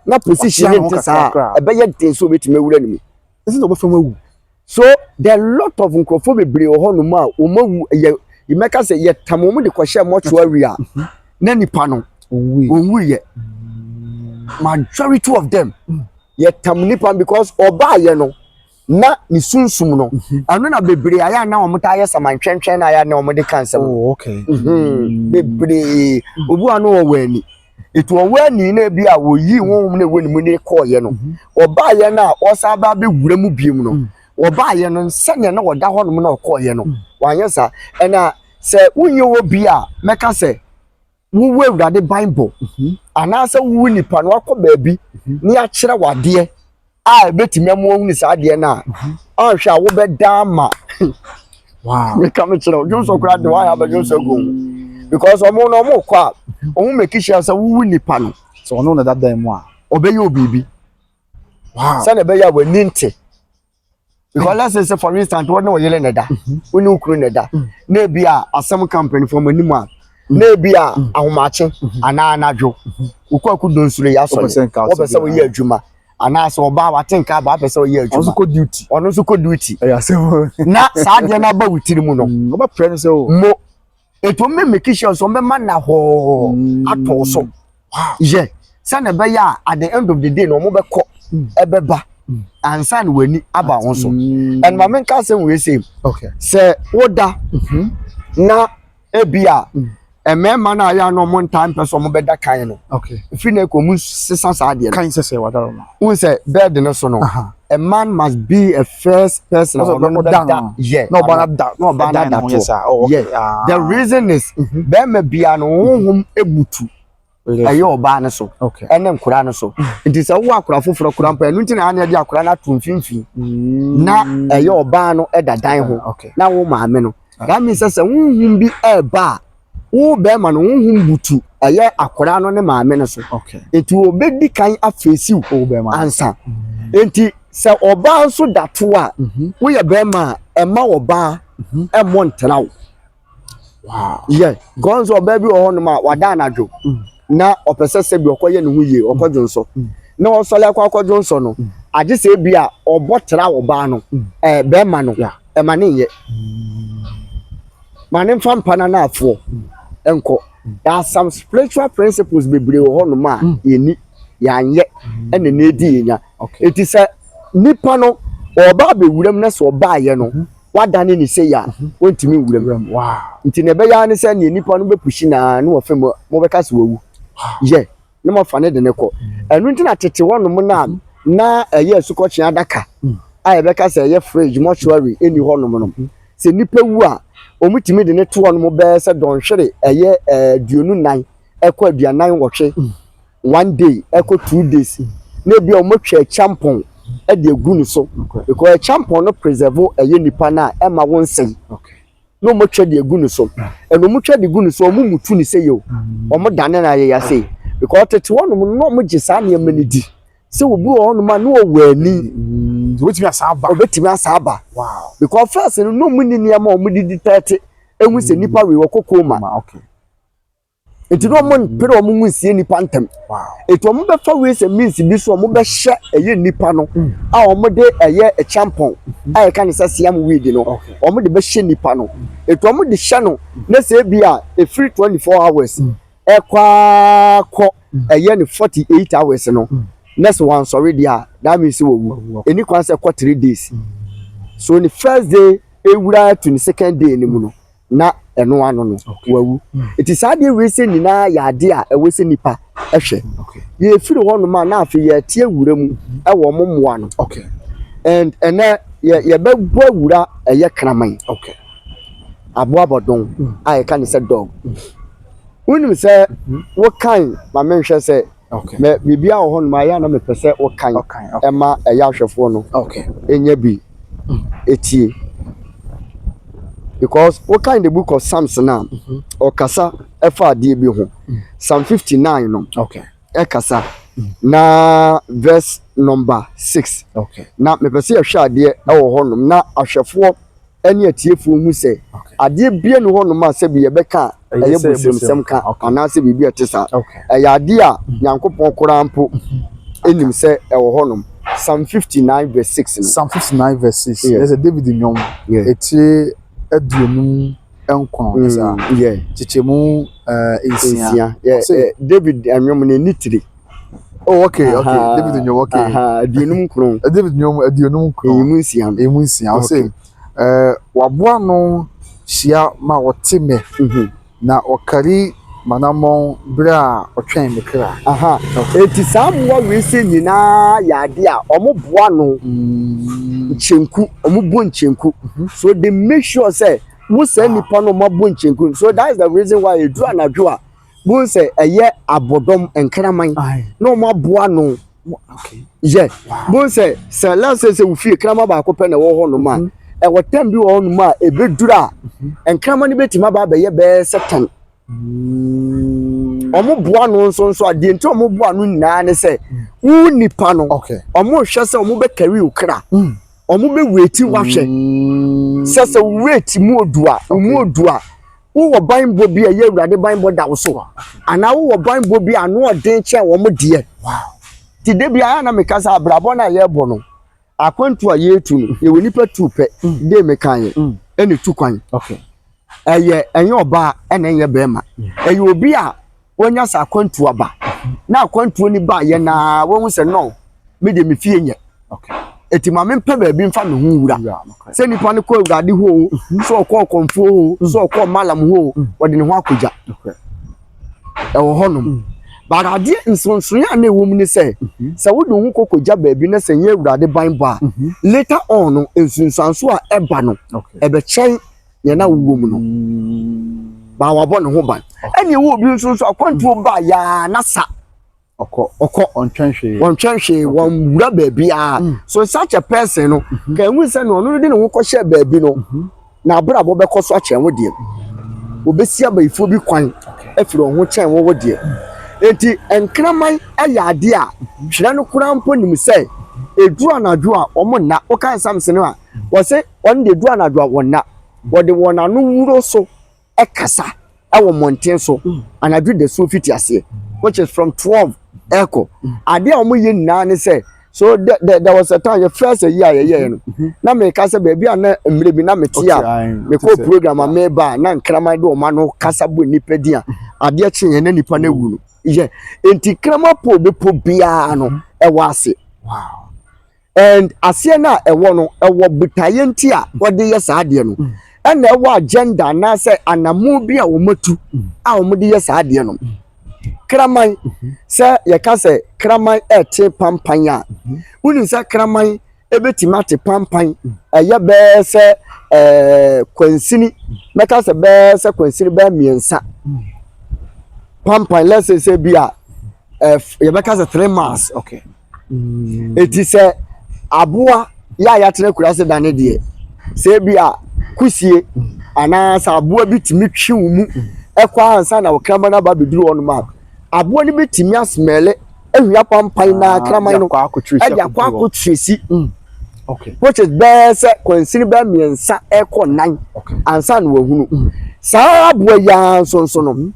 na position ne nte saa ɛbɛyɛ den sɛ obɛtumi awura ne mu. Ɛsɛ sɛ ɔbɛfam awu. So there are lot of nkurɔfoɔ bebree wɔ hɔnom a wɔn awu yɛ yɛmɛka sɛ yɛtam wɔn de kɔhyɛ mortuary a na nipa no onwuyɛ. Majority of them yɛtam nipa because ɔbaayɛ no na ne sunsum no ɛno na bebree ayɛ a na wɔn taa yɛ samantwɛntwɛn na ayɛ a na wɔn de ka nsɛm. Oh, okay. Bebree obi wa no wɔ wɔn ani. Nti ɔwɔ ani na ebi a wɔyii honhom no ɛwɔ ne mu ne kɔɔyɛ no, ɔbaayɛ no a ɔsan ba abɛwura mu biom no, ɔbaayɛ no sɛnea na ɔda hɔnom na ɔkɔɔyɛ no, wanyɛ saa. Ɛna sɛ wonyɛ wɔ bi a mɛka sɛ wowɔ Awurade banbɔ anaasɛ wowo nipa no wakɔ baabi ne akyerɛ wadeɛ a ɛbɛtumi ama wahunu saa adeɛ no a, anhwɛ a wobɛda ama. Meka me kyerɛ wo, dwonsɔ koraa de wayɛ abɛdwonsɔ agu ho because ɔmo no ɔmo kɔ a ɔmo make sure sɛ wowu nipa no. Sɛ ɔno na ɛda dan mu a ɔbɛyɛ wo biribi sɛnea ɛbɛyɛ a w'ani nte. Because let's say sɛ for instance wɔne wo yere na ɛda, wo ne wo kunu na ɛda, na ebi a asɛm ka mpanimfoɔ mo anim a, na ebi a ahomakye anaa anadwo wokɔ akɔdɔ nsuro yi asɔre, wɔpɛ sɛ woyɛ adwuma anaasɛ ɔbaa wate nka aba apɛ sɛ ɔyɛ adwuma, ɔno nso kɔ duty, ɔno nso kɔ duty, ɛyɛ asɛm. Na saa adeɛ no aba wo tiri mu no, ɔbɛpɛ no sɛ o mo etu ɔmo make sure sɛ ɔmo bɛma na hɔɔ atɔ so yɛ sɛnɛ ɛbɛyɛ a at the end of the day na ɔmo bɛkɔ ɛbɛba ansa na w'ani aba ho so. Ɛnna maame nka asɛm wei sɛ sɛ woda na ebi a mmarima no a yɛ a na ɔmo ntaa mpɛ sɛ ɔmo bɛda kan no, efi na ekɔ ɔmo sesa saa adeɛ no. Kan sɛ sɛ wadara no. N sɛ bed no so no, a man must be a first person a ɔno no bɛda yɛ na ɔba na da na ɔba na da to yɛ. The reason is bɛrima bia no honhom ebutu ɛyɛ ɔbaa no so ɛne nkora no so. Nti sɛ wowɔ akora foforɔ kora mpo, ɛno nti na ana yɛde akora no ato mfimfini na ɛyɛ ɔbaa no ɛda dan ho na wo maame no. That means sɛ honhom bi ɛɛba a, wo bɛrima no honhom butu ɛyɛ akora no ne maame no so. Nti obɛdi kan afeesiw ansa. Nti sɛ ɔbaa nso da to a, woyɛ bɛrima a, ɛma ɔbaa ɛmmɔ ntena wo. Yɛ gɔn sɛ ɔbaa bi wɔ hɔnom a wada anadwo na ɔpɛ sɛ sɛbi ɔkɔyɛ ne ho yie, ɔkɔdwo nsɔ na ɔsɔre akɔ akɔdwo nsɔ no, agye sɛ ebi a ɔbɔ tra ɔbaa no ɛɛ bɛrima no ɛma ne nyɛ ma ne nfa mpa na n'afoɔ nkɔ. There are some spiritual principles bebree wɔ hɔnom a yɛni yɛanyɛ ɛna na edi yɛn nya. Eti sɛ nipa no ɔba abɛwura mu na sɛ ɔbaayɛ no wadane ne se yɛ a, wɔntumi nwura mu. Nti na ɛbɛyɛ ara ne sɛ nea nipa no bɛpushi naa ne wɔfɛ mu mobɛka sɛ wawu yɛ na moafa ne de ne kɔ. Ɛno nti na tete hɔnom no a na ɛyɛ asukɔtwe adaka a yɛbɛka sɛ ɛyɛ fridge mortuary ɛni hɔnom no, sɛ nipa wu a, wɔtumi de ne to hɔnom bɛyɛ sɛ dɔnhwere ɛyɛ 24 ɛkɔ 48, one day ɛkɔ 2 days, na ebi a wɔatwa akyampɔn ɛde agu ne so because akyampɔn no preserve ɛyɛ nipa no a ɛma wɔn nsɛn na wɔatwa de agu ne so. Ɛna wɔatwa de gu ne so, wɔn mutu ne sɛ yɛ o, wɔn dane na ayɛ yase because tete hɔnom no na wɔn gye saa nneɛma no di sɛ obi wɔ hɔnom a na ɔwɔ ani. Obetumi asa aba. Obetumi asa aba because first no na wɔn ni nneɛma a wɔn de detect ehu sɛ nipa wei wɔ koko ma. Nti na wɔn mpere wɔn ho nsie nipa ntɛm. Nti wɔn bɛfa ways and means bi so wɔn bɛhyɛ ɛyɛ nipa no a wɔn de ɛyɛ kyampɔn a yɛka ne sɛ siam weed no, wɔn de bɛhyɛ nipa no. Nti wɔn de hyɛ no na sɛ ebi a efiri 24 hours ɛkɔ akɔ ɛyɛ ne 48 hours no na sɛ wɔn ansɔre deɛ a, that means sɛ wɔwu. Eni kwan sɛ ɛkɔ 3 days so, ne first day ewura to ne second day ne mu no na ɛno ano no wawu. Nti saa adeɛ wei sɛ nyinaa yɛ adeɛ a ɛwɔ sɛ nipa ɛhwɛ. Yɛfiri hɔnom a, na afei yɛte awura mu ɛwɔ ɔmo mmoa no and ɛnɛ yɛ yɛbɛbɔ awura ɛyɛ kraman, aboa bɔdɔn a yɛka ne sɛ dog. Wonim sɛ wokan ma menhwɛ sɛ mɛ biribi a wɔ hɔnom a ɛyɛ a na mepɛ sɛ wokan ɛma ɛyɛ ahwɛfoɔ no ɛnya bi etie because wokan the book of Psalms na ɔkasa ɛfa adeɛ bi ho. Psalm 59 no ɛkasa na verse number 6 na mepɛ sɛ yɛhwɛ adeɛ ɛwɔ hɔnom na ahwɛfoɔ ɛne atiefoɔ hu sɛ adeɛ bia ni hɔnom a sɛbi yɛbɛka a ɛyɛ bosomsɛm ka anaasɛ biribi a ɛte saa. Ɛyɛ adeɛ a Nyankopɔn koraa mpo ɛnim sɛ ɛwɔ hɔnom. Psalm 59 verse 6 no. Psalm 59 verse 6. Ɛsɛ David nnwom etire 57 ɛsɛ kyekyɛmu 6. 6. David nnwom no ɛni tiri. Oh, okay. David nnwom, okay. 59. David nnwom 59. Ɛyimu 6 no. Emu 6. Ɔsɛ waboa no hyia ma wɔte mɛ na ɔkari. M'anammɔn berɛ a ɔtwɛn me kra. Aha. Eti saa mmoa wei sɛ nyinaa yɛ adeɛ a wɔn boa no nkyɛnku, wɔn bɔ nkyɛnku. So they make sure sɛ wo saa nipa no wɔn abɔ nkyɛnku. So that is the reason why eduru anadwo a wɔn sɛ ɛyɛ abɔdɔm nkraman na wɔn aboa no. Yɛ wɔn sɛ let's say sɛ wofie kraman baako pɛ na ɛwɔ hɔ nom a, ɛwɔ tɛm bi wɔ hɔ nom a ebeduru a nkraman no betumi aba abɛyɛ bɛyɛ sɛ 10. Ɔmo boa no nso adeɛ nti ɔmo boa no nyinaa ne sɛ wo nipa no, ɔmo hwɛ sɛ ɔmo bɛ carry wo kra, ɔmo bɛ wait wahwɛ sɛ weight mu odu a, mu odu a, wowɔ banbɔ bi a ɛyɛ Awurade banbɔ da wo so anaa wowɔ banbɔ bi a ano ɔden kyɛn wɔn deɛ. Ti de bi ayɛ na meka sɛ abrabɔ no a yɛrebɔ no, akwantu a yɛretu no, yɛwɔ nipa tu pɛ de meka yɛ ɛna tu kwan. Ɛyɛ ɛnyɛ ɔbaa ɛna ɛnyɛ bɛrima, ɛyɛ obi a wɔnya sɛ akwantu aba na akwantuo ni ba yɛ naa wɔn sɛ no, me de me fie nyɛ, eti maame mpɛ baabi nfa me ho wura sɛ nipa no kɔ Awurade hɔ o, sɛ ɔkɔ ɔkɔmfoɔ o, sɛ ɔkɔ malam hɔ o, wɔde ne ho akɔgya ɛwɔ hɔnom. But adeɛ nsonsonoeɛ a na ɛwɔ mu ne sɛ, sɛ wode wo ho kɔkɔgya baabi na sɛ nyɛ Awurade ban bɔ a, later on no nsunsuanso a ɛba no ɛbɛkyɛn nea na wowɔ mu no. Baa wabɔ ne ho ban, ɛna ɛwɔ obi nso akwantuo baa yaa na sa ɔkɔ. Ɔkɔ. Ɔntwɛn hwee. Wɔntwɛn hwee, wɔnwura baabiara. So such a person no ka ehu sɛ no ɔno de ne ho kɔhyɛ baabi no na abrabɔ bɛkɔ so akyɛn wo deɛ, obesi abayifoɔ bi kwan afiri wɔn ho kyɛn wɔwɔ deɛ. Eti nkraman yɛ adeɛ a twerɛ no koraa mpo nim sɛ eduru anadwo a wɔn nna. Wɔka nsam no a wɔsɛ wɔn de eduru anadwo a wɔn nna, wɔde wɔn ano wuro so ɛkasa ɛwɔ mmɔnten so anadwo da so fiti aseɛ, which is from 12 ɛkɔ. Adeɛ a wɔn yɛ nyinaa ne sɛ, so there was a time yɛ first yi a yɛyɛɛ no na meka sɛ baabi a na mmerɛ bi na mete a mekɔ program a meba a na nkraman de wɔn ano kasa bɔ nipa din a adeɛ kye yɛn na nipa no awu no yɛ. Nti kraman po bepɔ biara no ɛwɔ ase and aseɛ no a ɛwɔ no ɛwɔ botaeɛ nti a wɔde yɛ saa adeɛ no, ɛna ɛwɔ agenda anaasɛ anamo bi a wɔn atu a wɔde yɛ saa adeɛ no. Kraman, sɛ yɛka sɛ kraman ɛte pampan a, wonim sɛ kraman ebɛtumi ate pampan ɛyɛ bɛyɛ sɛ kwansini, mɛka sɛ bɛyɛ sɛ kwansini bɛyɛ 3 pampan. Let's say sɛ bi a yɛbɛka sɛ 3 miles. Eti sɛ aboa yɛ a yɛatena kura ase da ne deɛ sɛ bi a kusie anaasɛ aboa bi tumi twe wo mu ɛkɔ ansa na ɔkraman no aba abɛduru hɔnom a, aboa no bɛtumi asmell ahwia pampan na kraman no ɛde akɔ akɔtwerɛsi, which is bɛyɛ sɛ kwansini bɛyɛ 3 ɛkɔ 4 ansa na wahunu saa aboa yi ara. Nso no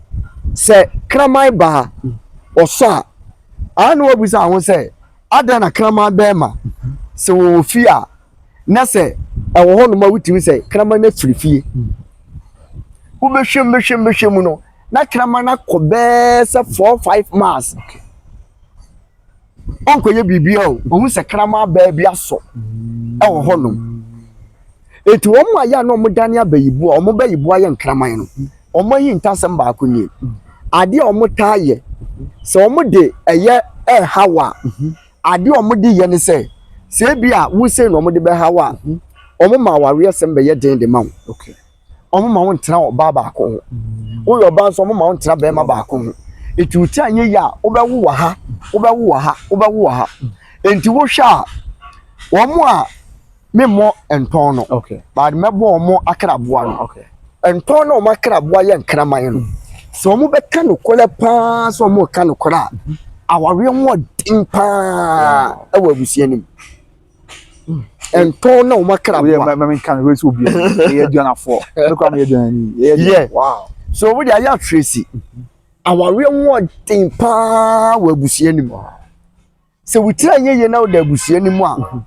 sɛ kraman baa ɔsɔ a aa na wabisa ho sɛ adan na kraman bɛrima sɛ wɔwɔ fie a, na sɛ ɛwɔ hɔnom a wotumi sɛ kraman no afiri fie, wobɛhwɛ mu bɛhwɛ mu bɛhwɛ mu no na kraman no akɔ bɛɛ sɛ 4, 5 miles, ɔnkɔyɛ biribi a o ohun sɛ kraman baa bi asɔ ɛwɔ hɔnom. Eti wɔn a yɛ a na wɔn dane abayiboa, wɔn bayiboa yɛ nkraman no, wɔn ayi ntasɛm baako nie. Adeɛ a wɔn taa yɛ sɛ wɔn de ɛyɛ ɛɛhaw a, adeɛ a wɔn de yɛ ne sɛ ebi a wosei na wɔn de bɛhaw a, wɔn ma awareɛ sɛm bɛyɛ den de ma wo. Wɔn ma wɔn ntena ɔbaa baako ho. Woyɛ ɔbaa nso, wɔn ma wɔn ntena bɛrima baako ho. Eti wo ti anyɛ yie a, wobɛwo wɔ ha, wobɛwo wɔ ha, wobɛwo wɔ ha. Nti wohwɛ a, wɔn a memmɔ ntɔn no but mɛbɔ wɔn akraboa no. Ntɔn na wɔn akraboa yɛ nkraman no, sɛ wɔn bɛka nokorɛ paa, sɛ wɔn reka nokorɛ a, awareɛ ho ɔden paa ɛwɔ abusua no mu. Ntɔn na wɔn akraboa. Mɛ mɛ nka no wei sɛ obi yɛ aduanafoɔ, ne kora meyɛ aduanani. Yɛ so wode ayɛ atwerɛsi, awareɛ ho ɔden paa wɔ abusua no mu. Sɛ wotiri anyɛ yie na wode abusua no mu a,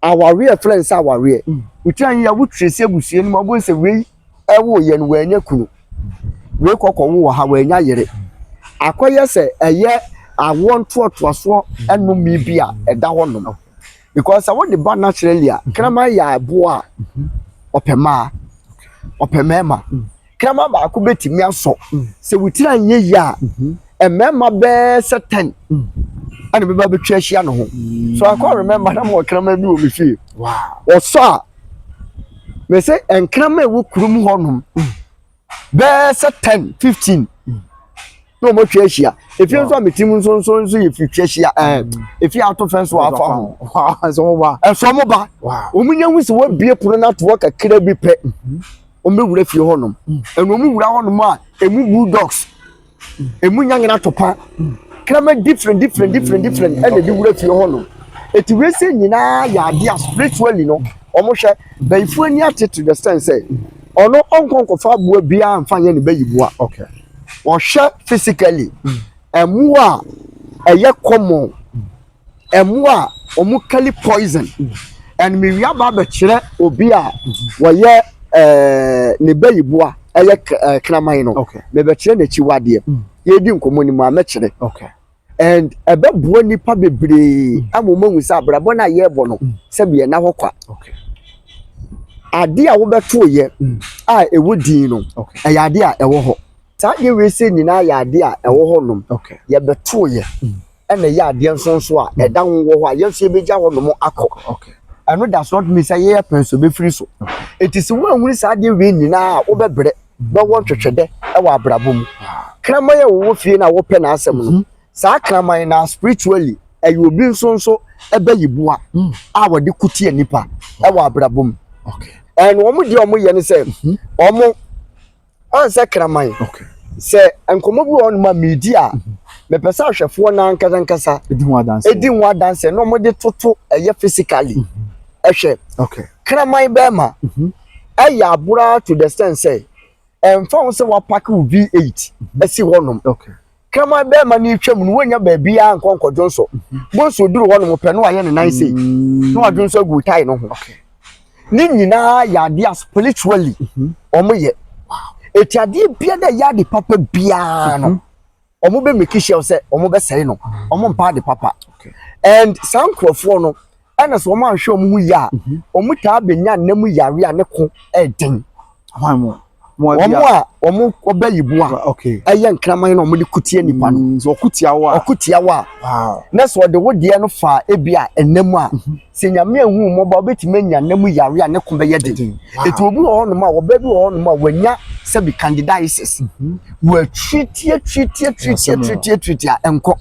awareɛ frɛ no sɛ awareɛ, wotiri anyɛ yie a, wotwerɛ si abusua no mu a, wobɛhu sɛ wei ɛwo yɛ no wɔanya kunu, wei kɔkɔ wo wɔ ha wɔanya yere, akɔyɛ sɛ ɛyɛ awoɔ ntoatoasoɔ ɛnome bi a ɛda hɔ nom. Because sɛ wode ba naturally a, kraman yɛ aboa a ɔpɛ mmaa, ɔpɛ mmarima. Kraman baako bɛtumi asɔ. Sɛ wo tiri anyɛ yie a, mmarima bɛɛ sɛ 10 ɛna bɛba bɛtwa ahyia ne ho. So I can remember na mewɔ kraman bi wɔ me fie. Ɔsɔ a, me sɛ nkraman a ɛwɔ kurom hɔnom bɛɛ sɛ 10, 15 na wɔn atwa ahyia. Efie nso a me tirim nso yɛ fi twa ahyia, efie ato fɛn so afa ho. Ɛsɛ wɔn ba. Ɛsɛ wɔn ba. Wɔn nya hu sɛ wɔabie pono no ato hɔ kakra bi pɛ, wɔn bɛwura fie hɔnom. Ɛna wɔn wura hɔnom a, emu bulldogs, emu nyanyina topa, kraman different different different different ɛna ɛde wura fie hɔnom. Eti wei nyinaa yɛ adeɛ a spiritually no wɔn hwɛ bɛyifoɔ ani ate to the sense sɛ ɔno ɔnkɔ nkɔfa aboa biara nfa nyɛ ne bɛyiboa. Ɔhwɛ physically ɛmoa a ɛyɛ common, ɛmoa a wɔn carry poison, and mewia ba abɛkyerɛ obi a wɔyɛ ne bɛyiboa ɛyɛ kraman no. Mebɛkyerɛ n'akyiwadeɛ. Yɛdi nkɔmɔ ni mu a mɛkyerɛ. And ɛbɛboa nipa bebree ama wɔn ahu sɛ abrabɔ no a yɛrebɔ no, sɛbi, ɛna hɔ kwa. Adeɛ a wobɛto yɛ a ɛwɔ din no, ɛyɛ adeɛ a ɛwɔ hɔ. Saa adeɛ wei sɛ nyinaa yɛ adeɛ a ɛwɔ hɔ nom. Yɛbɛto yɛ ɛna ɛyɛ adeɛ nso nso a ɛda ho wɔ hɔ a yɛn nso yɛbɛgya hɔ nom akɔ. Ɛno does not mean sɛ yɛyɛ pɛn so bɛfiri so. Eti sɛ woanhunu saa adeɛ wei nyinaa a, wobɛbrɛ bɛwɔ ntwetwɛdɛ ɛwɔ abrabɔ mu. Kraman a wɔwɔ fie na wɔpɛ n'asɛm no, saa kraman na spiritually ɛyɛ obi nso nso ɛbɛyiboa a wɔde kutia nipa ɛwɔ abrabɔ mu. Ɛn wɔn deɛ wɔn yɛ ne sɛ wɔn ɔnsɛ kraman. Sɛ nkɔmɔ bi wɔ hɔnom a miidi a, mepɛ sɛ ahwɛfoɔ no ankasa nkasa edi ho adanse. Edi ho adanse na wɔde toto ɛyɛ physically ɛhwɛ. Kraman bɛrima ɛyɛ abora to the extent sɛ ɛnfa ho sɛ wapark wo V8 ɛsi hɔnom, kraman bɛrima no etwa mu no, wonya baabi a nkɔ nkɔdwo nso bonso duru hɔnom pɛ no, wayɛ ne nan sei na wadwo nso agu tae no ho. Ne nyinaa yɛ adeɛ a spiritually wɔn yɛ. Eti adeɛ biara ɛyɛ ade papa biara no, wɔn bɛ make sure sɛ wɔn bɛ sɛe no. Wɔn mpa ade papa. And saa nkurɔfoɔ no, ɛna sɛ wɔn ahwɛ wɔn ho yie a, wɔn taa bɛnya nnam yare a ne ko ɛɛden. Hwan mu? Wɔn a wɔn ɔbɛ yi bu a ɛyɛ nkraman na wɔn de kutie nipa no. So ɔko tia wo a. Ɔko tia wo a, na sɛ ɔde wo deɛ no fa ebi a ɛnam a, sɛ Nyame ehu mmɔbɔ a, wobɛtumi anya nnam yare a ne ko bɛyɛ den. Eti obi wɔ hɔnom a, ɔbaa bi wɔ hɔnom a wanya sɛbi candidiasis, wɔatwi twi twi twi twi twi twi twi a ɛnkɔ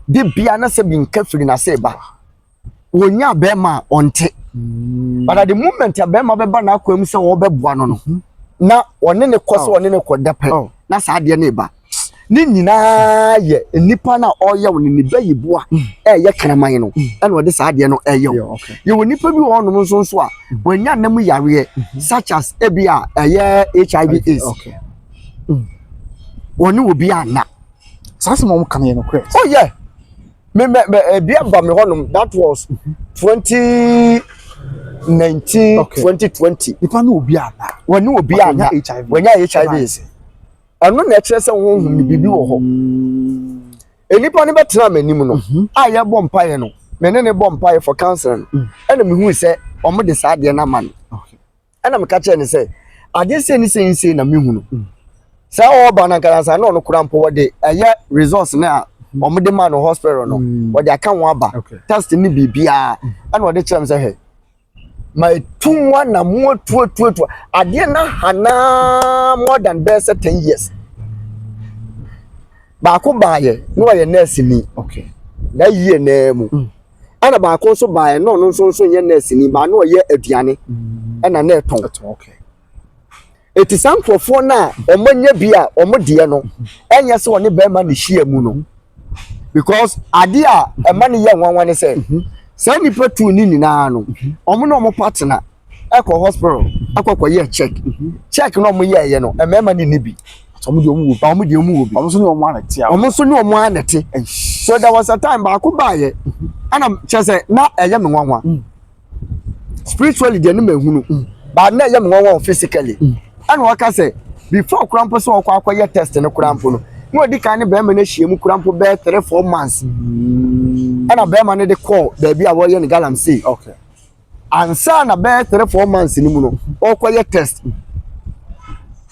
de bia, na sɛbi nka firi n'ase ba, wonya bɛrima a ɔnte. But at the moment a bɛrima bɛba n'akwan mu sɛ wɔbɛboa no, na ɔne ne kɔ sɛ ɔne ne kɔ da pɛ, na saa adeɛ no ba. Ne nyinaa yɛ nipa no a ɔreyɛ wo no ne bɛyiboa ɛyɛ kraman no ɛna ɔde saa adeɛ no ɛyɛ wo. Yɛwɔ nipa bi wɔ hɔnom nso nso a wɔanya nam yareɛ such as ebi a ɛyɛ HIV AIDS. Wɔne obi anna. Saa sɛ wɔn ka no yɛ nokorɛ? Oh yeah, me me me ebi aba me hɔnom. That was 2019, 2020. Nipa ne obi anna. Wɔne obi anna. HIV. Wɔnya HIV AIDS. Ɛno na ɛkyerɛ sɛ honhom no biribi wɔ hɔ. Nipa no bɛtena m'anim no a yɛbɔ mpaeɛ no, me ne ne bɔ mpaeɛ for counseling no, ɛna mehu sɛ ɔmo de saa adeɛ no ama no. Ɛna meka kyerɛ ne sɛ adeɛ sei ne sei sei na mehu no sɛ ɔɔba no ankasa na ɔno kora mpo wɔde ɛyɛ results no a ɔmo de ma no hospital no, wɔde aka ho aba, test ne biribiara. Ɛna ɔde kyerɛ me sɛ, hwɛ, ma etu mu anamu atuatuatu adeɛ na hanaa more than bɛyɛ sɛ 10 years. Baako baayɛ na ɔyɛ nurse ni na yie naa mu. Ɛna baako nso baayɛ na ɔno nso nso nyɛ nurse ni baa na ɔyɛ aduane ɛna na ɛtɔn. Eti saa nkurɔfoɔ no a wɔn anya bi a wɔn deɛ no ɛnyɛ sɛ ɔne bɛrima ne hyia mu no, because adeɛ a ɛma no yɛ nwanwa ne sɛ saa nipa tu ne nyinaa no, wɔn na wɔn partner ɛkɔ hospital ɛkɔ kɔyɛ check check na wɔn yɛɛyɛ no, mmarima ne ni bi. Ɔmo deɛ, ɔmo wɔ bi. Wɔn deɛ, wɔn wɔ bi. Ɔmo nso ne ɔmo ana te a. Wɔn nso ne wɔn ana te. So there was a time baako baayɛ ɛna kyerɛ sɛ na ɛyɛ me nwanwa. Spiritually deɛ ne ma ehunu, but na ɛyɛ me nwanwa physically. Ɛna wɔka sɛ before kora mpo sɛ ɔkɔ akɔyɛ test no kora mpo no, na ɔdi kan ne bɛrima no ahyia mu kora mpo bɛyɛ 3-4 months, ɛna bɛrima no de kɔɔ baabi a wɔyɛ no galamsey. Ansa na bɛyɛ 3-4 months no mu no, ɔkɔyɛ test.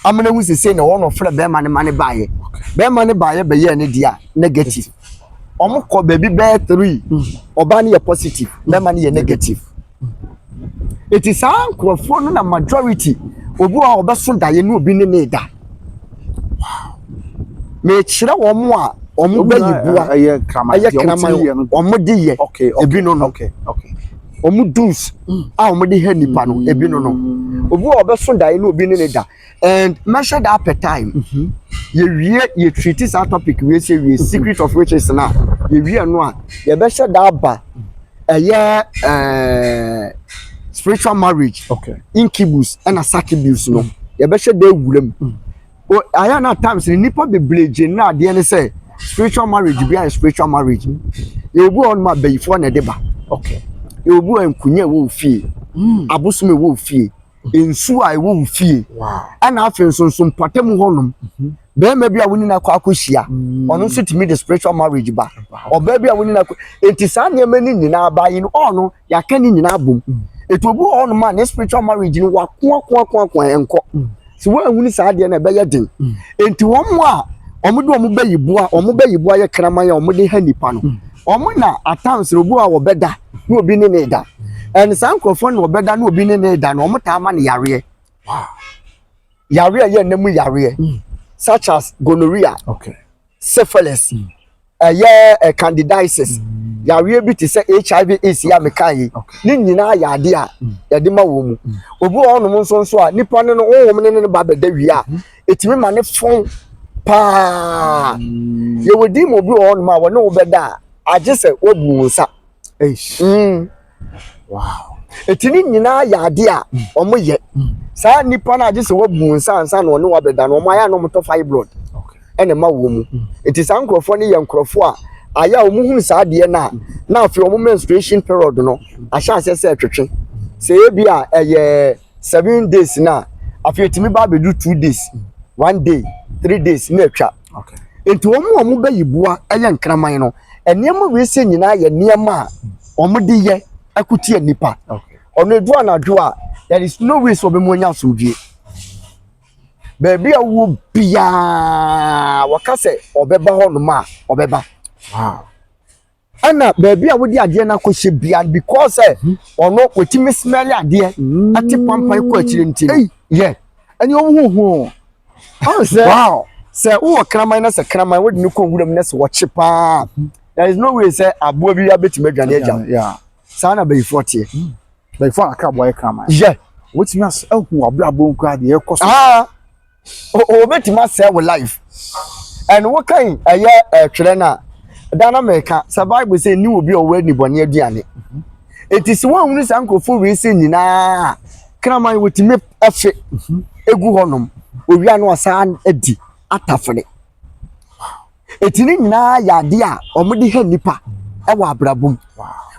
Amena hu sese na wɔn ɔfrɛ bɛrima no ma ne baayɛ. Bɛrima no baayɛ bɛyɛɛ ne deɛ a negative. Wɔn kɔ baabi bɛyɛ three. Ɔbaa no yɛ positive, bɛrima no yɛ negative. Eti saa nkurɔfoɔ no na majority obi wɔ hɔ a ɔbɛso daeɛ ne obi ne ne da. Mekyerɛ wɔn a wɔn bɛyi bua ɛyɛ kraman ɛyɛ deɛ wɔn kraman tiri yɛ no. wɔn de yɛ Okay. ebi no. Okay. Wɔn dues a wɔn de hɛ nipa no ebi no. Obi wɔ hɔ a ɔbɛso daeɛ ne obi ne ne da and measure that per time. Yɛwie yɛ treat saa topic wie sɛ wie secret of witches na yɛwie no a yɛbɛhyɛ da aba ɛyɛ spiritual marriage, incubus ɛna succubus no yɛbɛhyɛ da ewura mu. O ayɛ na times ni nipa bebree gye na adeɛ ne sɛ spiritual marriage bi ayɛ spiritual marriage. Yɛ obi wɔ hɔ nom a bɛyifoɔ na ɛde ba. Yɛ obi wɔ nkunya ɛwɔ wo fie, abosom ɛwɔ wo fie, nsuo a ɛwɔ wo fie, ɛna afei nso nso mpɔtam hɔnom bɛrima bi a wo nyina akɔ akɔhyia ɔno nso tumi de spiritual marriage ba, ɔbaa bi a wo nyina akɔ. Eti saa nneɛma no nyinaa ba yi no ɔno yɛaka ne nyinaa bom. Etu obi wɔ hɔnom a ne spiritual marriage no wako ako ako ako ɛnkɔ si wɔn ehuni saa adeɛ no ɛbɛyɛ den. Eti wɔn a wɔn de wɔn bɛyi boa wɔn bɛyi boa yɛ kraman a wɔn de ha nipa no wɔn na at times obi a wɔbɛda na obi ne ne da ɛn saa nkurɔfoɔ na wɔbɛda na obi ne ne da no wɔn taa ma ne yareɛ yareɛ a ɛyɛ nnam yareɛ such as gonorrhea, syphilis, ɛyɛ candidiasis, yareɛ bi te sɛ HIV AIDS yi a meka yi ne nyinaa yɛ adeɛ a yɛde ma wɔn mu. Obi wɔ hɔnom nso a nipa no honhom ne ba bɛda wie a etumi ma ne fɔn paa. Yɛwɔ di mu obi wɔ hɔnom a wɔne wo bɛda a agye sɛ wabu wo nsa. Eish. Eti ne nyinaa yɛ adeɛ a wɔn yɛ saa nipa no agye sɛ wabu wo nsa ansa na ɔne wo abɛda no wɔn ayɛ a na wɔn tɔ fibroid ɛna ɛma wɔn mu. Eti saa nkurɔfoɔ no yɛ nkurɔfoɔ a ayɛ a wɔn hunu saa adeɛ no a na afei wɔn menstruation period no ahyɛ aseɛ sɛ ɛtwetwe sɛ ebi a ɛyɛ 7 days na afei etumi ba abɛdu 2 days, 1 day, 3 days na atwa. Nti wɔn a wɔn bɛyi boa ɛyɛ nkraman no nneɛma wei sɛ nyinaa yɛ nneɛma a wɔn de yɛ ɛkutia nipa. Ɔno edu anadwo a there is no way sɛ ɔbɛmu anya asomdwie baabi a wɔ biara wɔka sɛ ɔbɛba hɔnom a ɔbɛba. Ɛna baabi a wode adeɛ no akɔhyɛ biara because sɛ ɔno wɔtumi smell adeɛ ɛte pampan kɔ akyire nti no Ei. yɛ Ɛni ɔmo hu hu. Ɔn sɛ sɛ wowɔ kraman na sɛ kraman wode no kɔ nwuram na sɛ wɔkye paa, there is no way sɛ aboa bi abɛtumi adwane agya wo. Saa na bɛyifoɔ teɛ. Bɛyifo a akra boa yɛ kraman. Yɛ. Wotumi as ehu abrabɔ nkura deɛ ɛkɔ so. Ah, obɛtumi asɛe wo life ɛno wokan ɛyɛ ɛtwerɛ no a da na mɛka sɛ Bible sɛ ni obi a ɔwɔ anibɔne aduane. Eti sɛ woanhunu saa nkurɔfoɔ wei sɛ nyinaa kraman wɔtumi ɛfe egu hɔnom owia no ɔsan adi atafere. Eti ne nyinaa yɛ adeɛ a wɔde ha nipa ɛwɔ abrabɔ mu.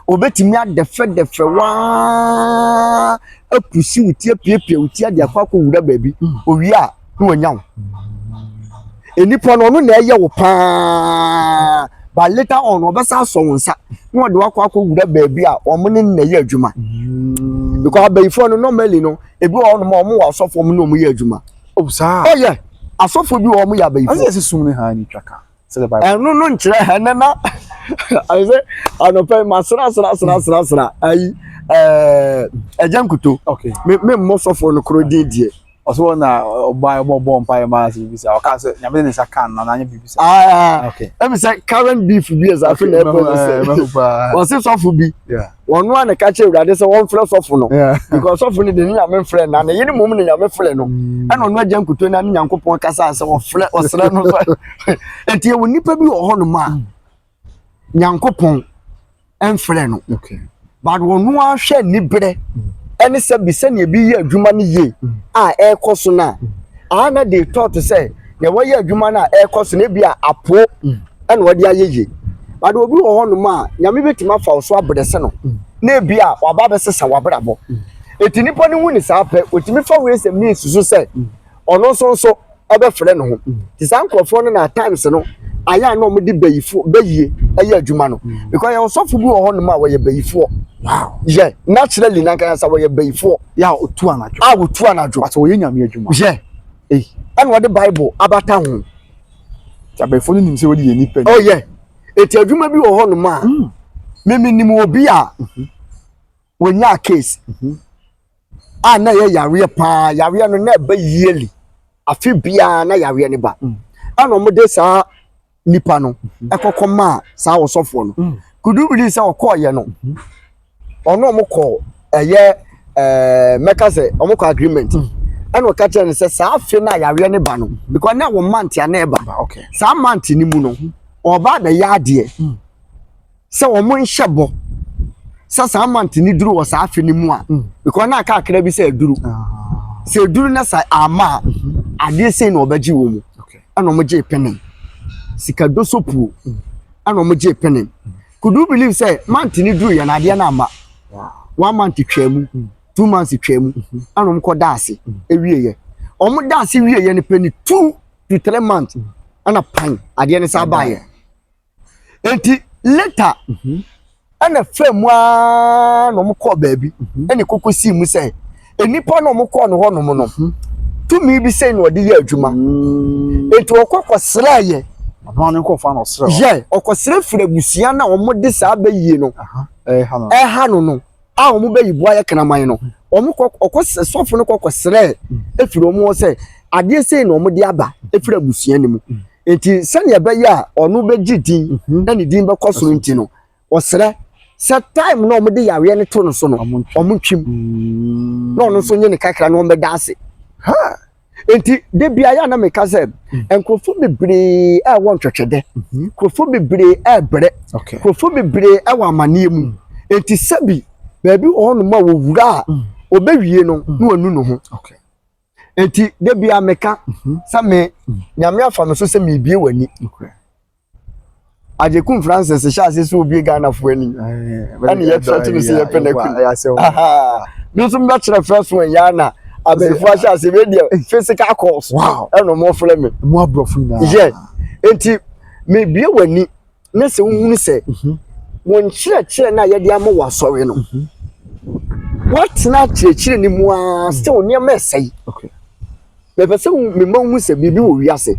Obetumi adɛfɛdɛfɛ waa apusi wo ti apiapia wo ti ade akɔ akɔwura baabi owia a na wanya wo. Enipa no ɔno na ɛyɛ wo paa, but later on ɔbɛsa asɔ wo nsa na ɔde wakɔ akɔwura baabi a wɔn ne na ɛyɛ adwuma because abayifoɔ no normally no ebi wɔ hɔnom a wɔn wɔ asɔfoɔ mu na wɔn yɛ adwuma. Oh saa. Ɔyɛ asɔfoɔ bi wɔ wɔn yɛ abayifoɔ. Ɔsi ɛsɛ sum ne ha ni twa ka. Sɛ the Bible. Ɛno no nkyerɛ ɛnɛ na ayɛ sɛ anɔpɛ yi ma sra sra sra sra sra ayi ɛgya nkuto. Me mmɔ sɔfoɔ no koro din deɛ. Ɔsɛ wɔn na ɔbɔ ɔbɔ bɔ mpa yɛ maa sɛ bibi sa ɔka sɛ nyame de ne nsa kan na n'anyɛ bibi sa. Aa Okay. Ɛmi sɛ current beef bi ɛsɛ afei na ɛpɛ sɛ Mɛhu paa. wɔsi sɔfo bi wɔn a na ka kyerɛ Awurade sɛ wɔnfrɛ sɔfo no because sɔfo no de ne Nyame frɛ na ne yere mom ne Nyame frɛ no ɛna ɔno agya nkuto na ne Nyankopɔn kasa sɛ wɔfrɛ ɔsrɛ no sɛ nti ɛwɔ nipa bi wɔ hɔnom a Nyankopɔn ɛmfrɛ no but wɔn ahwɛ nibrɛ ɛne sɛ bi sɛnea ebi yɛ adwuma no yie a ɛrekɔ so no a ana they thought sɛ nea wɔyɛ adwuma no a ɛrekɔ so no ebi a apo ɛna wɔde ayɛ yie, but obi wɔ hɔnom a Nyame bɛtumi afa wo so abrɛsɛ no na ebi a waba abɛsesa wabrabɔ. Eti nipa no hu ne saa pɛ otumi fa wei sɛ means so sɛ ɔno nso ɛbɛfrɛ ne ho te saa nkurɔfoɔ no na at times no ayɛ a na wɔde bɛyifo bɛyie ɛyɛ adwuma no because yɛ ɔsɔfo bi wɔ hɔnom a wɔyɛ bɛyifoɔ. Yɛ naturally nankasa wɔyɛ bɛyifoɔ. Yà otu anadwo. A wotu anadwo. Pàtó wɔyɛ nyame adwuma. Yɛ. Ei. Ɛna ɔde Bible abata ho. Nti abɛɛfo no nim sɛ wɔde yɛ nipa ni. Oh yeah. Eti adwuma bi wɔ hɔnom a mimi nim obi a wɔnyaa case a na ɛyɛ yareɛ paa. Yareɛ no na ɛba yearly, afe biara na yareɛ no ba. Ɛna wɔde saa nipa no ɛkɔkɔ maa saa ɔsɔfoɔ no. Could you believe sɛ ɔkɔɔyɛ no, ɔno ɔmo kɔ ɛyɛ mɛka sɛ ɔmo kɔ agreement, ɛna ɔka kyerɛ no sɛ saa afe no a yareɛ no ba no, because na wɔ month a na ɛba, saa month no mu no ɔba abɛyɛ adeɛ sɛ wɔn nhyɛ bɔ sɛ saa month ni duru wɔ saa afe no mu a, because na aka akra bi sɛ eduru, sɛ eduru na sa ama a, adeɛ sei na ɔbɛgye wɔ mu. Ɛna wɔn gye pene sika doso puo, ɛna wɔn gye pene. Could you believe sɛ month ni duru yɛ na adeɛ na ama? One month twaa mu, 2 months twaa mu, ɛna wɔn kɔ da ase ewie yɛ. Wɔn da ase wie yɛ no pɛ ni 2 to 3 months, ɛna pan adeɛ no sa baayɛ. Nti later ɛna fɛ mu aa na wɔn kɔɔ baabi, ɛna koko sii mu sɛ nipa na wɔn kɔɔ no hɔnom no, tumi bi sɛ na ɔde yɛ adwuma. Nti ɔkɔ kɔsrɛ yɛ. Ɔno ne nkɔfa na ɔsrɛ. Yɛ ɔkɔsrɛ firi abusua na wɔn de saa bɛyie no ɛha no. Ɛha no a wɔn bɛyi boa yɛ kraman no, wɔn kɔ ɔkɔ sɔfo no kɔ kɔsrɛ efiri wɔn hɔ sɛ adeɛ sei na wɔn de aba efiri abusua no mu. Nti sɛnea ɛbɛyɛ a ɔno bɛgye din na ne din bɛkɔ soro nti no, ɔsrɛ sɛ time na wɔn de yareɛ no to no so no, ɔmo ntwi. Wɔn ntwim na ɔno nso nye ne kakra na wɔn bɛda ase. Nti de bia yɛ a na meka sɛ nkurɔfoɔ bebree ɛwɔ ntwɛtwɛdɛ, nkurɔfoɔ bebree ɛɛbrɛ, nkurɔfoɔ bebree ɛwɔ amanneɛ mu. Nti sɛbi baabi wɔ hɔnom a wɔwura a ɔbɛwie no na wanu ne ho. Nti de bia meka sɛ me Nyame afa me so sɛ merebie w'ani. Agyekum Francis hyɛ ase sɛ obie Ghanafoɔ ani, ɛne yɛtrɛ no sɛ yɛpɛ no aku. Me nso mbɛkyerɛ first one yɛ na abɛnfo ahyɛ ase wei deɛ, physical calls ɛna ɔmo frɛ me. Mu aborɔfo nyinaa. Yɛ nti mebie w'ani ne sɛ wohunu sɛ wɔn nkyerɛkyerɛ no a yɛde ama wɔ asɔre no, woatena akyerɛkyerɛ no mu ara still nneɛma ɛsɛe. Mepɛ sɛ mema wohu sɛ biribi wɔ wiase.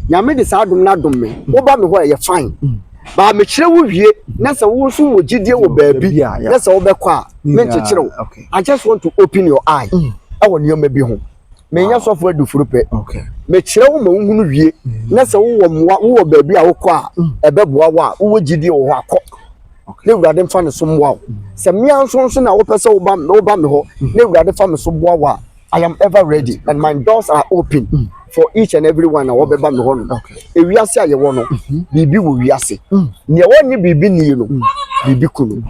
Nyame de saa adom no adom me. Woba me hɔ a, ɛyɛ fine, baa mekyerɛ wo wie na sɛ wo nso wɔ gyidie wɔ baabi na sɛ wobɛkɔ a, menkyekyere wo. I just want to open your eye ɛwɔ nneɛma bi ho. Menyɛ sɔfo adufuru pɛ. Mekyerɛ wo ma wohunu wie na sɛ wowɔ mmoa, wowɔ baabi a wokɔ a ɛbɛboa wo a, wowɔ gyidie wɔ hɔ akɔ na Awurade mfa ne so mmoa wo. Sɛ mmea nso na wopɛ sɛ woba me hɔ na Awurade fa me so boa wo a, I am ever ready and my doors are open for each and every one a wɔbɛba me hɔ no. Ewiase a yɛwɔ no, biribi wɔ wiase. Nea wɔnye biribi nie no, biribi ku no.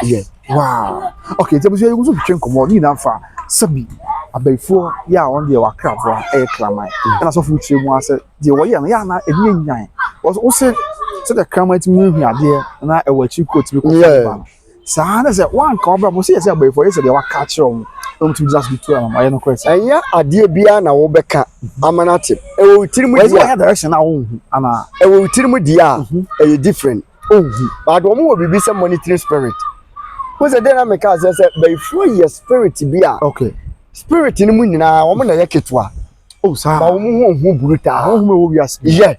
Yeah. Wow, okay. Nti abusua yi nso twetwe nkɔmmɔ ne nyinaa fa sɛbi abayifoɔ yɛ a wɔn deɛ wakraboa ɛyɛ kraman, ɛna sɔfo kyerɛ mu asɛ deɛ wɔyɛ no yɛ ana ɛni enyan wɔsɛ wosɛ sɛdeɛ kraman tumi hu adeɛ na ɛwɔ akyiri kɔ tumi kɔ fa no saa na sɛ wanka wɔbra mo sɛ yɛ sɛ abayifoɔ yɛ sɛ deɛ waka akyerɛ wɔn na wɔn tumi gyina so de tu anam ayɛ no korɛ sɛ Ɛnyɛ adeɛ biara na wɔbɛka ama no ate. Ɛwɔ wo tirim wɔyɛ sɛ deɛ wɔyɛ direction a wɔnhu ana? Ɛwɔ wo tirim deɛ a, ɛyɛ different. Ɔnhu. But wɔn wɔ biribi sɛ monitoring spirit. Wo sɛ den na meka sɛ bayifoɔ yɛ spirit bi a spirit no mu nyinaa wɔn na yɛ ketewa. Oh, saa. Ba wɔn ho hu brutal. Ahohom ɛwɔ wiase. Yɛ.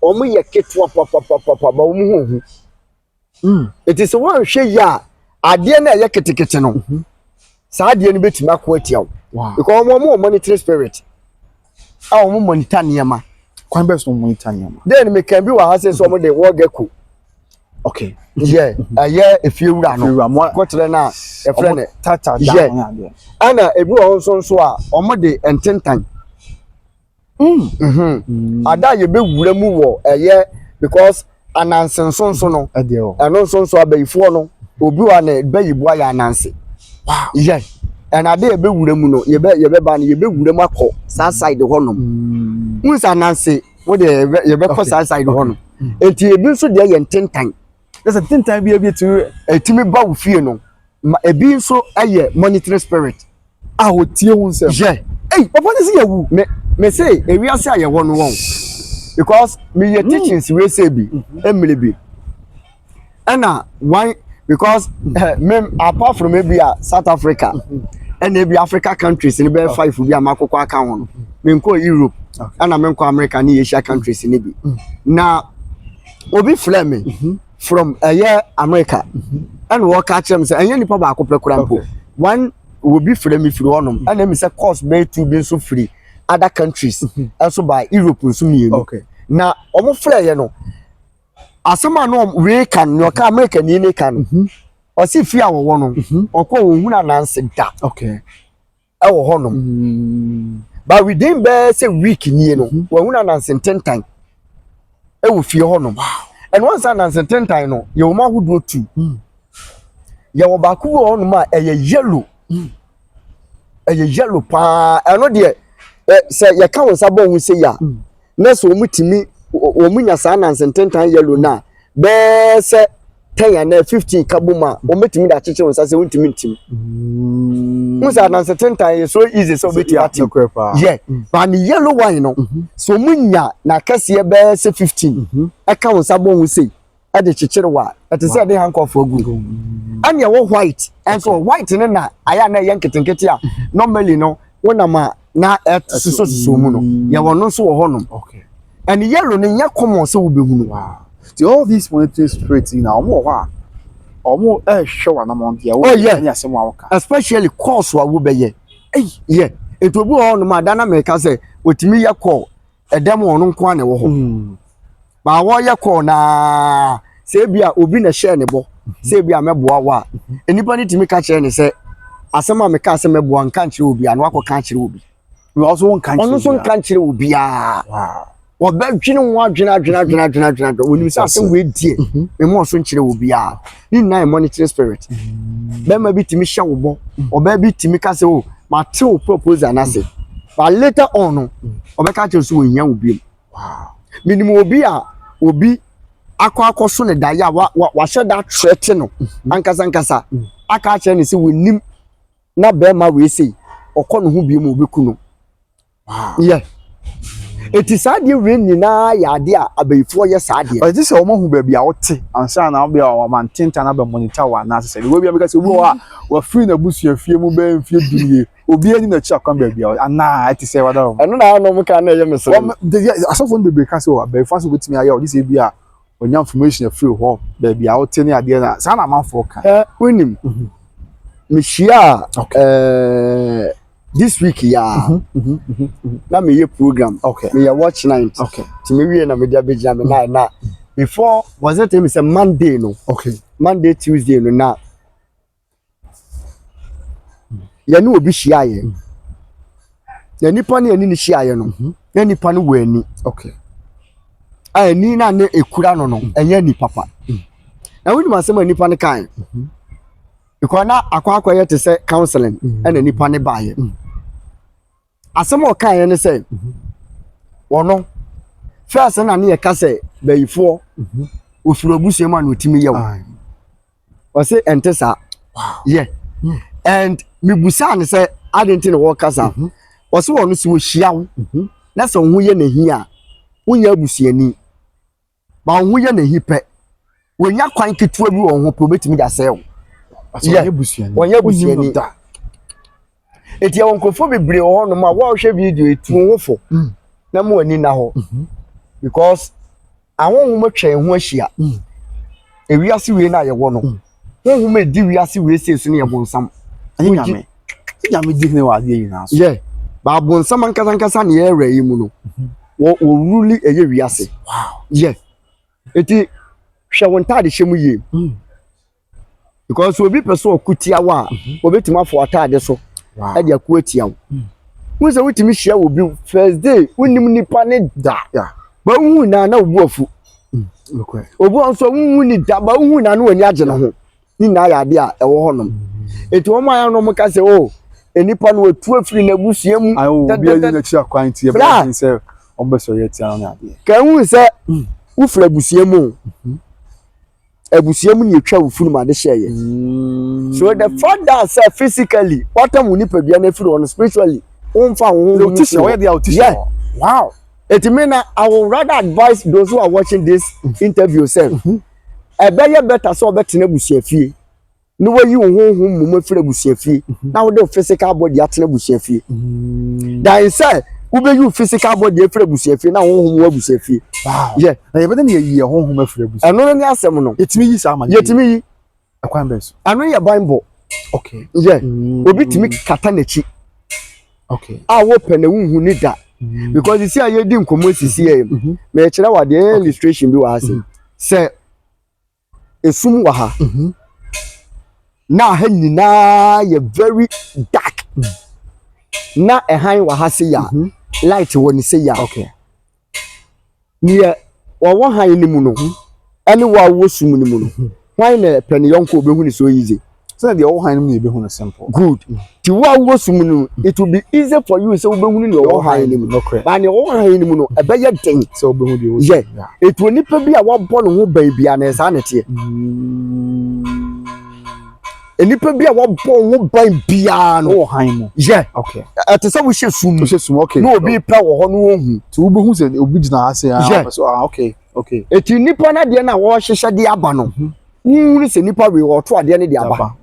Wɔn yɛ ketewa papapapapa, ba wɔn ho hu. Eti sɛ wɔnhwɛ yie a, adeɛ no a ɛyɛ ketekete no, saa adeɛ no bɛtumi ako atia wo. Because wɔn wɔ monitoring spirit a wɔn monitor nneɛma. Kwan bɛɛ so monitor nneɛma? Den meka bi wɔ ha sɛ wɔn de wɔ gecko. Yɛ ɛyɛ efiewura no. Efiewura mo kɔkyerɛ no a yɛfrɛ no tata. Yɛ. Dan ne adeɛ. Ɛna ebi wɔ hɔ nso a wɔn de ntentan. Ada a yɛbɛwura mu wɔ ɛyɛ because ananse nsonso no, ɛdeɛ wɔ. Ɛno nso abayifoɔ no, obi wɔ a na bɛyiboa yɛ ananse. Yɛ ɛna ade a yɛbɛwura mu no, yɛbɛba no, yɛbɛwura mu akɔ saa side hɔ nom. N sɛ ananse wo deɛ, yɛbɛkɔ saa side hɔ nom. Nti ebi nso deɛ yɛ ntentan. Na sɛ ntentan bi etumi ɛtumi ba wo fie no ma ebi nso yɛ monitoring spirit. A wɔtie wo nsɛm. Yɛ. Ei, papa ne sɛ yɛwu. Me se ewiase a yɛwɔ no wɔn because meyɛ teachings wei sɛ bi emire bi ɛna one because me apart from ebi a South Africa ɛna ebi Africa countries ni bɛyɛ five bi a makokɔ aka ho no. Menkɔ Europe ɛna menkɔ America ne Asia countries ne bi. Na obi frɛ me from ɛyɛ America ɛna wɔka kyerɛ me sɛ ɛnyɛ nipa baako pɛ kora mpo. One obi frɛ me firi hɔnom ɛna mi sɛ course bɛyɛ two bi nso firi other countries ɛnso ba Europe nso mmienu. Na wɔn frɛ yɛ no, asɛm a na wei ka no, nea ɔka America ni ne ka no, ɔsi fie a wɔwɔ no, ɔkɔ wɔn hunu anansi da ɛwɔ hɔnom. But within bɛɛ sɛ week nie no, wɔn hunu anansi ntentan ɛwɔ fie hɔnom. Ɛna wɔn nsa anansi ntentan no, yɛwɔ mu ahodoɔ tu. Yɛwɔ baako bi wɔ hɔnom a ɛyɛ yellow, ɛyɛ yellow paa. Ɛno deɛ ɛ sɛ yɛka wɔn nsa bɔ wɔn se yɛ a, na sɛ wɔn tumi wɔn nya saa anansi ntentan yellow na bɛɛ sɛ 10 anaa 15 ka bom a, wɔn bɛtumi de akyekyere wɔn nsa sɛ wɔntumi ntim. N sɛ anansi ntentan yɛ so easy sɛ wɔbɛtumi atim. Nokorɛ paa. Yɛ but ne yellow one no, sɛ wɔn nya n'akɛseɛ bɛyɛ sɛ 15 ɛka wɔn nsa bɔ wɔn se ɛde kyekyere wɔ a, ɛte sɛ ɛde handcuff agu. Ɛna ɛwɔ white ɛnso, white ne na ayɛ a na ɛyɛ nketenkete a normally no wonam a na ɛsosososo mu no, yɛwɔ no nso wɔ hɔnom. Ɛne yellow no nyɛ common sɛ wobɛhunu. Wow, nti all these monitoring spirits yi na ɔmo wɔ hɔ a ɔmo ɛɛhwɛ wɔn anamɔn deɛ ɛne asɛm a wɔka. Especially course a wobɛyɛ yɛ. Nti obi wɔ hɔnom a dana mɛka sɛ otumi yɛ call ɛdɛm, ɔno nko ara na ɛwɔ hɔ baa wɔyɛ call naa, sɛ ebi a obi na ɛhyɛ ne bɔ sɛ ebi a mɛboa wo a, nipa no tumi ka kyerɛ ne sɛ asɛm a meka sɛ mɛboa nka nkyerɛ obi a, na wakɔ ka kyerɛ obi. Ɔno nso nka nkyerɛ Ɔno nso obiara. nka nkyerɛ obiara. Wɔbɛdwene ho adwene adwene adwene adwene adwene adwene, onim sɛ asɛm wei die mema ɔso nkyerɛ obiara. Ne nyinaa yɛ monitoring spirit. Bɛrima bi tumi hyɛ wo bɔ, ɔbaa bi tumi ka sɛ o mate wo proposal n'ase, but later on no ɔbɛka kyerɛ so wɔhia wo biom. Menim obi a obi akɔ akɔso ne daeɛ a wahyɛ da trɛte no ankasa ankasa aka akyerɛ ne sɛ wɔnim na bɛrima wei sei ɔkɔ ne ho biom a obɛku no. Yɛ eti saa adeɛ wei nyinaa yɛ adeɛ a abayifoɔ yɛ saa adeɛ. Ɔte sɛ wɔn ahu baabi a wɔte ansa na wɔbɛ a wɔn ntentan na bɛ monitor wɔ anaasɛ sɛ obi a bɛka sɛ obi wɔ hɔ a wafiri n'abusua fie mu bɛyɛ mfie 10 nie, obi ani n'akyi akwan baabi a anaa ɛte sɛ wada wɔn. Ɛno na anɔ ka na ɛyɛ mesere. Wɔn de asɔfo no bebree ka sɛ wɔ abɛɛfo asɛ obetumi ayɛ ɔde sɛ ebi a ɔnya information afiri hɔ baabi a wɔte ne adeɛ na saa na amanfoɔ ka. Ɛ wonim, mehyia a this week yaa na meyɛ program, meyɛ watch night. Nti mewie na mede abɛgyina me na before was it me sɛ Monday no, Monday, Tuesday no na yɛne obi hyiaeɛ, na nipa no yɛne ne hyiaeɛ no, na nipa no wɔ ani a ani na ne ekura no ɛnyɛ ani papa. Na wonim asɛm a nipa no kae, because na akɔ akɔyɛ te sɛ counseling ɛna nipa no baeɛ. Asɛm a ɔkaeɛ ne sɛ ɔno first na ne yɛka sɛ bayifoɔ ofiri abusua mu a na otumi yɛ wo, ɔse ɛnte saa. Yɛ and mibusaa ne sɛ adi nti na wɔka saa. Ɔse wɔn sɛ wɔhyia wo na sɛ wo ho yɛ n'ahi a, wonyɛ abusuani ba, wo ho yɛ n'ahi pɛ, wɔnya kwan ketewa bi wɔ wo ho pɛ, obetumi de asɛe wo. Ɔnyɛ busuani. Wɔnyɛ busuani. Da. Eti ɛwɔ nkurɔfoɔ bebree wɔ hɔnom a wɔrehwɛ video etu ho fo na mo ani na hɔ, because ahonhom atwa yɛn ho ahyia. Ewiase wei na yɛwɔ no, honhom a edi wiase wei sei so no yɛ bonsam. Ɛnyɛ Nyame. Nyame di hene wɔ adeɛ nyinaa so. Yɛ ba bonsam ankasa ankasa ne yɛrɛ yi mu no wɔ wɔrule ɛyɛ wiase. Yɛ eti hwɛ wɔn ntaade hyɛ mu yie, because obi pɛ sɛ ɔko tia wo a, obetumi afɔ ataade so ɛde ako atia wo. Wo sɛ wotumi hyia obi first day, wonim nipa ne da, ba wohu na na obu afu. Obi wɔ nso wohu ni da, ba wohu na na w'ani agye ne ho. Ne nyinaa yɛ adeɛ a ɛwɔ hɔnom. Eti wɔn a yɛn no ka sɛ o nipa no watu afiri n'abusua mu. Ayi obi ayi n'akyi akwan ti Bra. ɛbɛn sɛ wɔn bɛ sɔrɔ atia no ne adeɛ. Ka ehu sɛ wofiri abusua mu o, abusua mu na etwa wo funum ade hyɛ yɛ. So the fact that sɛ physically watam wo nipadua no afiri hɔ no, spiritually womfa wo ho O ti hyɛ ɔyɛ deɛ o ti hyɛ. Eti mi na I will rather advise those who are watching this interview sɛ ɛbɛyɛ better sɛ ɔbɛtena abusua fie na wayi wo honhom mu afiri abusua fie na wode wo physical body atena abusua fie dan sɛ Wobɛyi wo physical body afiri abusuafie na honhom wɔ abusuafie. Wow. Yɛ. Na yɛbɛdɛ ne yɛyi yɛn honhom afiri abusua. Ɛno no ne asɛm no. Yɛtumi yi saa ma no. Yɛtumi yi. Ɛkwan bɛn so? Ɛno yɛ banbɔ. Okay. Yɛ. Obi tumi kata n'akyi. Okay. A wopɛ na wonhu ne da. Because sisi a yɛdi nkɔmmɔ sisi yɛ. Mɛkyerɛ wo adeɛ, yɛyɛ illustration bi wɔ ha se. Sɛ esum wɔ ha. Na ha nyinaa yɛ very dark. Na ɛhan wɔ ha se ya. Light wɔ ne se ya. Okay. Neɛ wɔwɔ han no mu no, ɛne wo a wowɔ sum no mu no, hwan na pɛ ne yɔnko a obehu ne so easy? Sɛ deɛ ɔwɔ han no mu na ebehu no simple. Good. Ti wo a wowɔ sum no, it will be easy for you sɛ wobɛhunu nea ɔwɔ han no mu. Nokorɛ. Ba nea ɔwɔ han no mu no, ɛbɛyɛ den. Sɛ wobɛhu deɛ ɔwɔ Yɛ. sum. Yeah. Etu onipa bi a wabɔ ne ho ban bia na ɛsaa na ɛteɛ. Onipa bi a wabɔ ho ban biara no. Ɔwɔ han mu. Yɛ. Okay. Ɛte sɛ wohyɛ sum mu. Wohyɛ sum, okay. Na obi pɛ wɔ hɔ no wɔnhu. Nti wobɛhu sɛ obi gyina ha sɛ, ah, Yeah. ɔpɛ sɛ, ah, okay, okay. Eti nipa no adeɛ no a wɔrehyehyɛ de aba no, wohunu sɛ nipa wei wɔto adeɛ no de aba. Aba.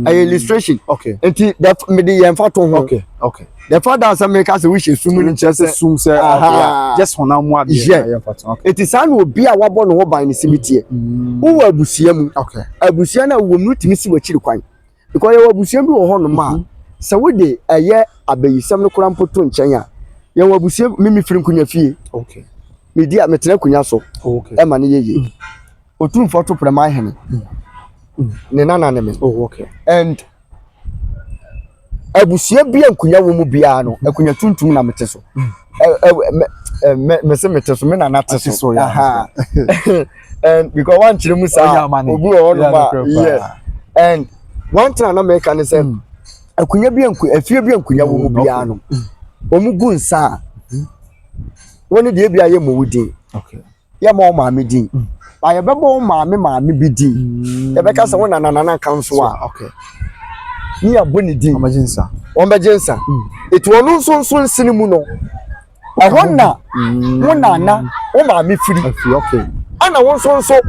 Ɛyɛ illustration. Okay. Nti mede yɛn fa to ho. Okay, okay. The fact that sɛ meka sɛ wohyɛ sum no nkyerɛ sɛ sum sɛ, Aha. okay, yeah. Just honam mu adeɛ. Yeah. Na yɛmfa to. Okay. Eti saa na obi a wabɔ ne ho ban no si bi teɛ. Wowɔ abusua mu. Okay. Abusua no a wowɔ mu no tumi si w'akyiri kwan. Because yɛwɔ abusua bi wɔ hɔnom a, sɛ wode ɛyɛ abayisɛm no koraa mpo to nkyɛn a, yɛwɔ abusua, me mefiri nkonya fie. Okay. Medi a metena akonnwa so. Okay. Ɛma no yɛ yie. Otumfoɔ to prɛma ahene. Ne nana ne me. Oh, okay. And abusua bi a nkonya wɔ mu biara no, akonnwa tuntum na mete so. Ɛ ɛ mɛ ɛ mɛ mɛ sɛ mete so, me nana te Ate so. so, yeah. Aha. And because wankyerɛ mu saa, Ɔnyɛ amane. obi wɔ hɔnom Yeah, a, nokorɛ paa. yes. And one thing a na mɛka ne sɛ, akonnwa bi a nko afie bi a nkonya wɔ mu biara no, wɔn gu nsa a, wɔn deɛ ebi a yɛ mɔ wo din. Okay. Yɛ ma wo maame din. Ba yɛbɛbɔ wo maame maame bi din. Yɛbɛka sɛ wo nana nana ka nso a. Okay. Ne yɛabɔ ne din. Wɔn bɛgye nsa. Wɔn bɛgye nsa. Eti ɔno nso nso nsene mu no, ɛhɔ na wo nana wo maame firi. Afiri, okay. Ɛna wo nso nso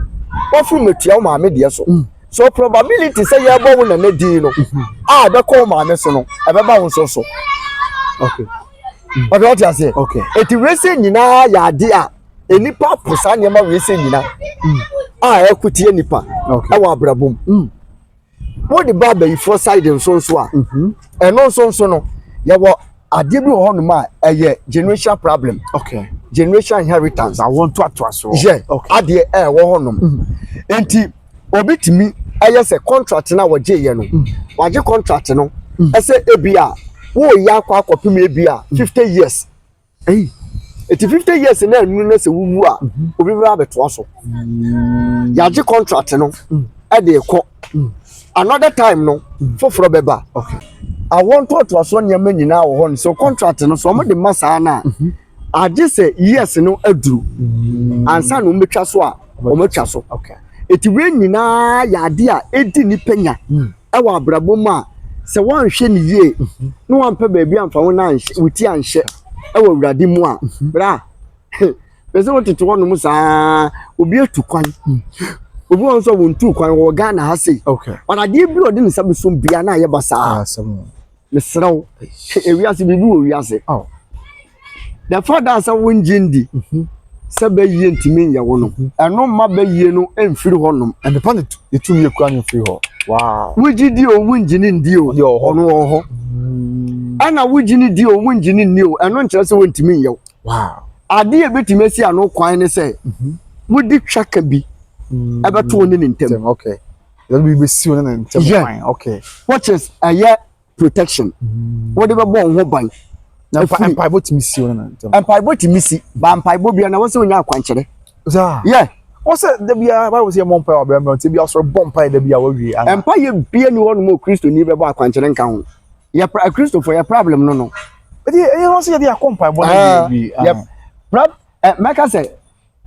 wɔfiri mu atua wo maame deɛ so. So probability sɛ yɛbɔ wo nana din no a ɛbɛkɔ wo maame so no, ɛbɛba wo nso so. Okay. Ɔde ɔte aseɛ. Okay. Eti wei nyinaa yɛ ade a nipa po saa nneɛma wei sɛ nyina a ɛkotie nipa Okay. ɛwɔ abrabɔ mu. Wode ba abayifoɔ side nso nso a, ɛno nso nso no, yɛwɔ adeɛ bi wɔ hɔnom a ɛyɛ generational problem. Okay. Generation inheritance. Awɔ ntoatoa so. Yɛ. Okay. Adeɛ ɛwɔ hɔnom. Nti obi tumi ɛyɛ sɛ contract no a wɔgye yɛ no, wagye contract no ɛsɛ ebi a wɔreyɛ akɔ akɔpem ebi a 50 years. Hey. Eti 50 years na enu na sɛ wuwu a, obi bɛ abɛtoa so. Yagye contract no ɛde kɔ another time no, foforɔ bɛba. Okay. Awɔ ntoatoasoɔ nneɛma nyinaa wɔ hɔ no so, contract no so wɔn de ma saa na agye sɛ years no aduru ansa na wɔn bɛtwa so a, wɔn atwa so. Okay. Eti wei nyinaa yɛ ade a edi nipa nya ɛwɔ abrabɔ mu a, sɛ wɔnhwɛ ne yie na wɔampɛ baabi amfa wo na anhyɛ wo ti anhyɛ ɛwɔ Awurade mu a, bra pɛ sɛ wotete hɔnom saa, obi atu kwan, obi wɔn nso a wɔntu kwan wɔ Ghana ha sei. Okay. Ɔna adeɛ bi a ɔde ne nsa bɛsom bia na ayɛ basaa. Ah, asɛm. Mesrɛ wo, ewiase biribi wɔ wiase. Oh. The fact that sɛ wongye ndi sɛ bɛyie ntumi nyɛ wo no, ɛno mma bɛyie no mfiri hɔnom. Ɛndepa ne ne tumi ekura ne firi hɔ. Wow. Wogye di o, wongye ne ndi o, Ɔde wɔ hɔ. ɔno wɔ hɔ. Ɛna wogye ne di o, wongye ne nni o, ɛno nkyerɛ sɛ wontumi nyɛ wo. Wow. Adeɛ a ebɛtumi asi ano kwan ne sɛ wodi twaka bi ɛbɛto wo ne ne ntam. Okay. Yɛde bi bɛsi wo ne ne ntɛm kwan. Okay. Which is ɛyɛ protection wode bɛbɔ wo ho ban. Na Efiri- mpaebɔ tumi si wo ne ne ntɛm. Mpaebɔ tumi si ba, mpaebɔ bia na wɔ sɛ wonya akwankyerɛ. Saa. Yɛ. Wọ́n sɛ dabi a Bible sɛ yɛ mɔ mpae wɔ abɛrɛ mmerɛ nti ebi asɔrɔ bɔ mpae dabi a wɔawie ana. Mpaeɛ bia ni hɔ nom a Kristoni bɛbɔ akwankyerɛ nka ho. Yɛ Kristofo yɛ problem no. Ɛdi ɛyɛ wɔn sɛ yɛde akɔ mpaebɔ na Ah, wie. yɛ mɛka sɛ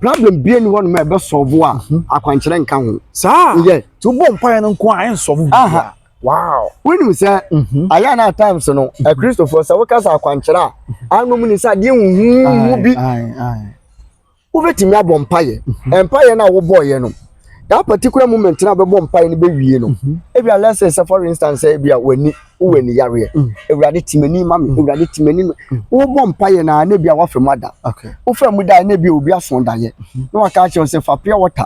problem bia ni hɔ nom a ɛbɛ solve a akwankyerɛ nka ho. Saa. Yɛ. Tí o bɔ mpae no nko a ɛn solve Aha. biribiara. Wow. Wonim sɛ ayɛ na at times no, Akristofoɔ sɛ woka sɛ akwankyerɛ a, anom ni sɛ adeɛ huhuhu bi. Ayi ayi. Wobɛtumi abɔ mpayɛ, mpayɛ no a wobɔɔyɛ no, That particular moment na bɛbɔ mpaeɛ no bɛwie no, ebia let's say sɛ, for instance, sɛ ebia w'ani, wowɔ ani yareɛ, "Awurade, ti m'ani ma me, Awurade, ti m'ani ma." Wobɔ mpaeɛ na na ebia wafɛ mu ada. Wofɛ mu da, na ebia obi aso daeɛ na waka akyerɛ wo sɛ fa pure water